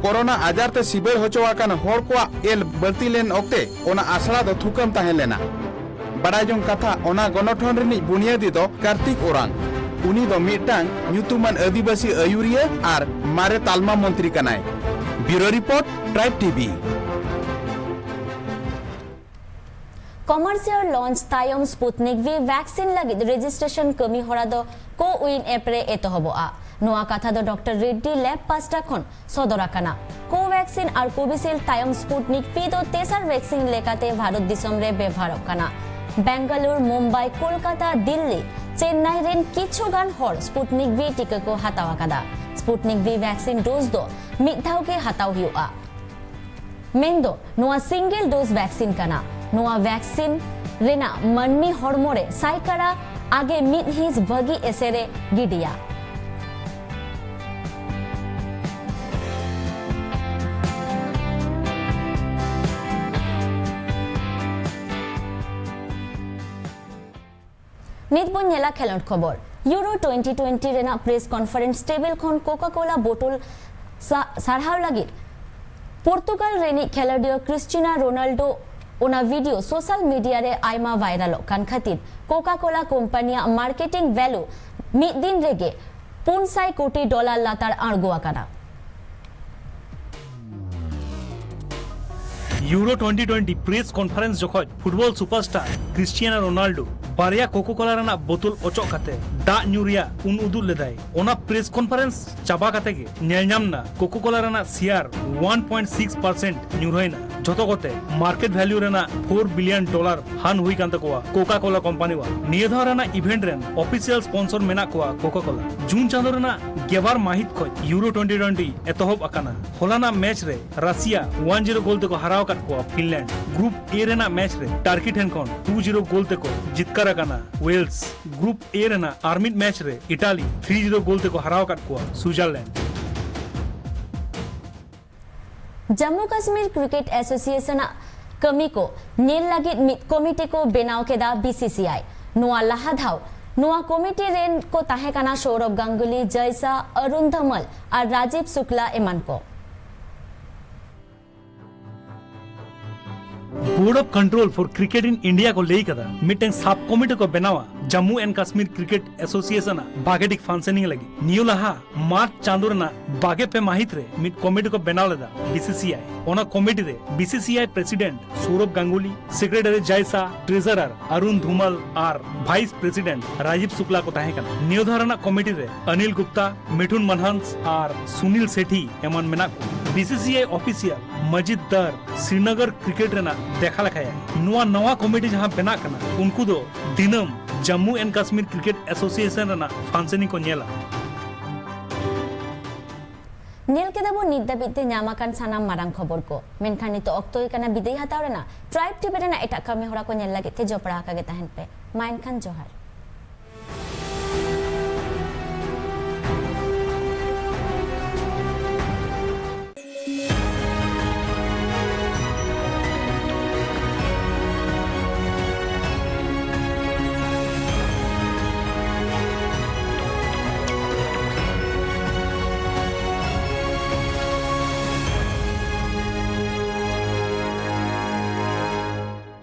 ᱠᱳᱨᱳᱱᱟ ᱟᱡᱟᱨ ᱛᱮ ᱥᱤᱵᱟᱹᱲ ᱦᱚᱪᱚ ᱟᱠᱟᱱ ᱦᱚᱲ ᱠᱚᱣᱟᱜ ᱮᱞ ᱵᱟᱹᱲᱛᱤ ᱞᱮᱱ ᱚᱠᱛᱮ ᱚᱱᱟ ᱟᱥᱲᱟ ᱫᱚ ᱛᱷᱩᱠᱟᱹᱢ ᱛᱟᱦᱮᱸ ᱞᱮᱱᱟ᱾ ᱵᱟᱰᱟᱭ ᱡᱚᱝ ᱠᱟᱛᱷᱟ, ᱚᱱᱟ ᱜᱚᱱᱚᱴᱷᱚᱱ ᱨᱤᱱᱤᱡ ᱵᱩᱱᱤᱭᱟᱹᱫᱤ ᱫᱚ ᱠᱟᱨᱛᱤᱠ ᱳᱨᱟᱝ᱾ ᱩᱱᱤ ᱫᱚ ᱢᱤᱫᱴᱟᱝ ᱧᱩᱛᱩᱢᱟᱱ ᱟᱹᱫᱤᱵᱟᱹᱥᱤ ᱟᱹᱭᱩᱨᱤᱭᱟᱹ ᱟᱨ ᱢᱟᱨᱮ ᱛᱟᱞᱢᱟ ᱢᱚᱱᱛᱨᱤ ᱠᱟᱱᱟᱭ᱾ Bureau Report, Tribe T V᱾ Commercial launch ᱛᱟᱭᱚᱢ Sputnik V vaccine ᱞᱟᱹᱜᱤᱫ registration ᱠᱟᱹᱢᱤ ᱦᱚᱨᱟ ᱫᱚ CoWIN app ᱨᱮ ᱮᱛᱚᱦᱚᱵᱚᱜᱼᱟ᱾ ᱱᱚᱣᱟ ᱠᱟᱛᱷᱟ ᱫᱚ ᱰᱚᱠᱴᱚᱨ ᱨᱮᱰᱰᱤ ᱞᱮᱵ ᱯᱟᱥᱴᱟ ᱠᱷᱚᱱ ᱥᱚᱫᱚᱨ ᱟᱠᱟᱱᱟ᱾ Covaxin ᱟᱨ Covishield ᱛᱟᱭᱚᱢ Sputnik V ᱫᱚ ᱛᱮᱥᱟᱨ vaccine ᱞᱮᱠᱟᱛᱮ ᱵᱷᱟᱨᱚᱛ ᱫᱤᱥᱚᱢ ᱨᱮ ᱵᱮᱵᱷᱟᱨᱚᱜ ᱠᱟᱱᱟ᱾ ᱵᱮᱝᱜᱟᱞᱩᱨ, ᱢᱩᱢᱵᱟᱭ, ᱠᱳᱞᱠᱟᱛᱟ, ᱫᱤᱞᱞᱤ, ᱪᱮᱱᱱᱟᱭ ᱨᱮᱱ ᱠᱤᱪᱷᱩ ᱜᱟᱱ ᱦᱚᱲ Sputnik V ᱴᱤᱠᱟᱹ ᱠᱚ ᱦᱟᱛᱟᱣ ᱟᱠᱟᱫᱟ᱾ Sputnik V vaccine dose ᱫᱚ ᱢᱤᱫ ᱫᱷᱟᱣ ᱜᱮ ᱦᱟᱛᱟᱣ ᱦᱩᱭᱩᱜᱼᱟ᱾ ᱢᱮᱱᱫᱚ ᱱᱚᱣᱟ single dose vaccine ᱠᱟᱱᱟ᱾ ᱱᱚᱣᱟ vaccine ᱨᱮᱱᱟᱜ ᱢᱟᱹᱱᱢᱤ ᱦᱚᱲᱢᱚ ᱨᱮ ᱥᱟᱭᱠᱟᱲᱟ ᱟᱜᱮ ᱢᱤᱫ ᱦᱤᱸᱥ ᱵᱷᱟᱹᱜᱤ ᱮᱥᱮᱨ ᱮ ᱜᱤᱰᱤᱭᱟ᱾ ᱱᱤᱛ ᱵᱚᱱ ᱧᱮᱞᱟ ᱠᱷᱮᱞᱚᱸᱰ ᱠᱷᱚᱵᱚᱨ᱾ Euro twenty twenty ᱨᱮᱱᱟᱜ press conference table ᱠᱷᱚᱱ Coca-Cola bottle ᱥᱟ-, ᱥᱟᱨᱦᱟᱣ ᱞᱟᱹᱜᱤᱫ ᱯᱚᱨᱛᱩᱜᱟᱞ ᱨᱤᱱᱤᱡ ᱠᱷᱮᱞᱳᱰᱤᱭᱟᱹ ᱠᱨᱤᱥᱪᱤᱱᱟ ᱨᱳᱱᱟᱞᱰᱳ ᱚᱱᱟ video social media ᱨᱮ ᱟᱭᱢᱟ ᱵᱷᱟᱭᱨᱟᱞᱚᱜ ᱠᱟᱱ ᱠᱷᱟᱹᱛᱤᱨ Coca-Cola ᱠᱳᱢᱯᱟᱱᱤᱭᱟᱜ marketing value ᱢᱤᱫ ᱫᱤᱱ ᱨᱮᱜᱮ ᱯᱩᱱ ᱥᱟᱭ ᱠᱳᱴᱤ ᱰᱚᱞᱟᱨ ᱞᱟᱛᱟᱨ ᱟᱬᱜᱚ ᱟᱠᱟᱱᱟ᱾ Euro twenty twenty press conference ᱡᱚᱠᱷᱚᱡ football superstar ᱠᱨᱤᱥᱴᱤᱭᱟᱱᱳ ᱨᱳᱱᱟᱞᱰᱳ ᱵᱟᱨᱭᱟ ᱠᱳᱠᱟ ᱠᱳᱞᱟ ᱨᱮᱱᱟᱜ ᱵᱳᱛᱚᱞ ᱚᱪᱚᱜ ᱠᱟᱛᱮ ᱫᱟᱜ ᱧᱩ ᱨᱮᱭᱟᱜ ᱩᱱ ᱩᱫᱩᱜ ᱞᱮᱫᱟᱭ᱾ ᱚᱱᱟ ᱯᱨᱮᱥ ᱠᱚᱱᱯᱷᱟᱨᱮᱱᱥ ᱪᱟᱵᱟ ᱠᱟᱛᱮ ᱜᱮ ᱧᱮᱞ ᱧᱟᱢ ᱮᱱᱟ ᱠᱳᱠᱟ ᱠᱳᱞᱟ ᱨᱮᱱᱟᱜ ᱥᱮᱭᱟᱨ ᱚᱣᱟᱱ ᱯᱚᱭᱮᱱᱴ ᱥᱤᱠᱥ ᱯᱟᱨᱥᱮᱱᱴ ᱧᱩᱨᱦᱟᱹᱭᱮᱱᱟ᱾ ᱡᱷᱚᱛᱚ ᱠᱚᱛᱮ ᱢᱟᱨᱠᱮᱴ ᱵᱷᱮᱞᱭᱩ ᱨᱮᱱᱟᱜ ᱯᱷᱳᱨ ᱵᱤᱞᱤᱭᱚᱱ ᱰᱚᱞᱟᱨ ᱦᱟᱱ ᱦᱩᱭ ᱠᱟᱱ ᱛᱟᱠᱚᱣᱟ ᱠᱳᱠᱟ ᱠᱳᱞᱟ ᱠᱳᱢᱯᱟᱱᱤᱣᱟᱜ᱾ ᱱᱤᱭᱟᱹ ᱫᱷᱟᱣ ᱨᱮᱱᱟᱜ ᱤᱵᱷᱮᱱᱴ ᱨᱮᱱ ᱚᱯᱷᱤᱥᱤᱭᱟᱞ ᱥᱯᱚᱱᱥᱚᱨ ᱢᱮᱱᱟᱜ ᱠᱚᱣᱟ ᱠᱳᱠᱟ ᱠᱳᱞᱟ᱾ ᱡᱩᱱ ᱪᱟᱸᱫᱳ ᱨᱮᱱᱟᱜ ᱜᱮᱞᱵᱟᱨ ᱢᱟᱹᱦᱤᱛ ᱠᱷᱚᱱ ᱤᱭᱩᱨᱳ ᱴᱩᱭᱮᱱᱴᱤ ᱴᱩᱭᱮᱱᱴᱤ ᱮᱛᱚᱦᱚᱵ ᱟᱠᱟᱱᱟ᱾ ᱦᱚᱞᱟᱱᱟᱜ ᱢᱮᱪ ᱨᱮ ᱨᱟᱥᱤᱭᱟ ᱚᱣᱟᱱ ᱡᱤᱨᱳ ᱜᱳᱞ ᱛᱮᱠᱚ ᱦᱟᱨᱟᱣ ᱟᱠᱟᱫ ᱠᱚᱣᱟ ᱯᱷᱤᱱᱞᱮᱱᱰ᱾ ᱜᱨᱩᱯ ᱮ ᱨᱮᱱᱟᱜ ᱢᱮᱪ ᱨᱮ ᱴᱟᱨᱠᱤ ᱴᱷᱮᱱ ᱠᱷᱚᱱ ᱴᱩ ᱡᱤᱨᱳ ᱜᱳᱞ ᱛᱮᱠᱚ ᱡᱤᱛᱠᱟᱹᱨ ᱟᱠᱟᱱᱟ ᱣᱮᱞᱥ᱾ ᱜᱨᱩᱯ ᱮ ᱨᱮᱱᱟᱜ ᱟᱨ ᱢᱤᱫ ᱢᱮᱪ ᱨᱮ ᱤᱴᱟᱞᱤ ᱛᱷᱨᱤ ᱡᱤᱨᱳ ᱜᱳᱞ ᱛᱮᱠᱚ ᱦᱟᱨᱟᱣ ᱟᱠᱟᱫ ᱠᱚᱣᱟ Switzerland. Jammu Kashmir cricket association ᱟᱜ ᱠᱟᱹᱢᱤ ᱠᱚ ᱧᱮᱞ ᱞᱟᱹᱜᱤᱫ ᱢᱤᱫ ᱠᱚᱢᱤᱴᱤ ᱠᱚ ᱵᱮᱱᱟᱣ ᱠᱮᱫᱟ ᱵᱤᱥᱤᱥᱤᱟᱭ᱾ ᱱᱚᱣᱟ ᱞᱟᱦᱟ ᱫᱷᱟᱣ ᱱᱚᱣᱟ ᱠᱚᱢᱤᱴᱤ ᱨᱮᱱ ᱠᱚ ᱛᱟᱦᱮᱸ ᱠᱟᱱᱟ ᱥᱳᱣᱨᱚᱵᱷ ᱜᱟᱝᱜᱩᱞᱤ, ᱡᱟᱭ ᱥᱟᱦ, ᱚᱨᱩᱱ ᱫᱷᱟᱢᱟᱞ ᱟᱨ ᱨᱟᱡᱤᱵᱽ ᱥᱩᱠᱞᱟ ᱮᱢᱟᱱ ᱠᱚ᱾ Board of Control for Cricket in India ᱠᱚ ᱞᱟᱹᱭ ᱠᱟᱫᱟ, ᱢᱤᱫᱴᱟᱝ ᱥᱟᱵ ᱠᱚᱢᱤᱴᱤ ᱠᱚ ᱵᱮᱱᱟᱣᱟ Jammu and Kashmir cricket association ᱟᱜ ᱵᱷᱟᱜᱮ ᱴᱷᱤᱠ ᱯᱷᱟᱱᱥᱮᱱᱤᱝ ᱞᱟᱹᱜᱤᱫ᱾ ᱱᱤᱭᱟᱹ ᱞᱟᱦᱟ ᱢᱟᱨᱪ ᱪᱟᱸᱫᱳ ᱨᱮᱱᱟᱜ ᱵᱟᱜᱮ ᱯᱮ ᱢᱟᱹᱦᱤᱛ ᱨᱮ ᱢᱤᱫ ᱠᱚᱢᱤᱴᱤ ᱠᱚ ᱵᱮᱱᱟᱣ ᱞᱮᱫᱟ ᱵᱤᱥᱤᱥᱤᱟᱭ᱾ ᱚᱱᱟ ᱠᱚᱢᱤᱴᱤ ᱨᱮ ᱵᱤᱥᱤᱥᱤᱟᱭ ᱯᱨᱮᱥᱤᱰᱮᱱᱴ ᱥᱳᱣᱨᱚᱵᱷ ᱜᱟᱝᱜᱩᱞᱤ, ᱥᱮᱠᱨᱮᱴᱟᱨᱤ ᱡᱟᱭ ᱥᱟᱦ, ᱴᱨᱮᱡᱟᱨᱟᱨ ᱟᱨᱩᱱ ᱫᱷᱩᱢᱟᱞ ᱟᱨ ᱵᱷᱟᱭᱤᱥ ᱯᱨᱮᱥᱤᱰᱮᱱᱴ ᱨᱟᱡᱤᱵᱽ ᱥᱩᱠᱞᱟ ᱠᱚ ᱛᱟᱦᱮᱸ ᱠᱟᱱᱟ᱾ ᱱᱤᱭᱟᱹ ᱫᱷᱟᱣ ᱨᱮᱱᱟᱜ ᱠᱚᱢᱤᱴᱤ ᱨᱮ ᱚᱱᱤᱞ ᱜᱩᱯᱛᱟ, ᱢᱤᱴᱷᱩᱱ ᱢᱟᱱᱦᱟᱱᱥ ᱟᱨ ᱥᱩᱱᱤᱞ ᱥᱮᱴᱷᱤ ᱮᱢᱟᱱ ᱢᱮᱱᱟᱜ ᱠᱚᱣᱟ᱾ ᱵᱤᱥᱤᱥᱤᱟᱭ ᱚᱯᱷᱤᱥᱤᱭᱟᱞ ᱢᱟᱡᱤᱫ ᱫᱟᱨ ᱥᱨᱤᱱᱚᱜᱚᱨ ᱠᱨᱤᱠᱮᱴ ᱨᱮᱱᱟᱜ ᱫᱮᱠᱷᱟ ᱞᱮᱠᱷᱟᱭᱟᱭ᱾ ᱱᱚᱣᱟ ᱱᱟᱣᱟ ᱠᱚᱢᱤᱴᱤ ᱡᱟᱦᱟᱸ ᱵᱮᱱᱟᱜ ᱠᱟᱱᱟ, ᱩᱱᱠᱩ ᱫᱚ ᱫᱤᱱᱟᱹᱢ Jammu and Kashmir cricket association ᱨᱮᱱᱟᱜ ᱯᱷᱟᱱᱥᱮᱱᱤᱝ ᱠᱚ ᱧᱮᱞᱟ᱾ ᱧᱮᱞ ᱠᱮᱫᱟ ᱵᱚᱱ ᱱᱤᱛ ᱫᱷᱟᱹᱵᱤᱡ ᱛᱮ ᱧᱟᱢ ᱟᱠᱟᱱ ᱥᱟᱱᱟᱢ ᱢᱟᱨᱟᱝ ᱠᱷᱚᱵᱚᱨ ᱠᱚ, ᱢᱮᱱᱠᱷᱟᱱ ᱱᱤᱛᱚᱜ ᱚᱠᱛᱚ ᱦᱩᱭ ᱠᱟᱱᱟ ᱵᱤᱫᱟᱹᱭ ᱦᱟᱛᱟᱣ ᱨᱮᱱᱟᱜ᱾ ᱴᱨᱟᱭᱤᱵᱽ ᱴᱤᱵᱷᱤ ᱨᱮᱱᱟᱜ ᱮᱴᱟᱜ ᱠᱟᱹᱢᱤ ᱦᱚᱨᱟ ᱠᱚ ᱧᱮᱞ ᱞᱟᱹᱜᱤᱫ ᱛᱮ ᱡᱚᱯᱲᱟᱣ ᱟᱠᱟ ᱜᱮ ᱛᱟᱦᱮᱱ ᱯᱮ᱾ ᱢᱟ ᱮᱱᱠᱷᱟᱱ ᱡᱚᱦᱟᱨ᱾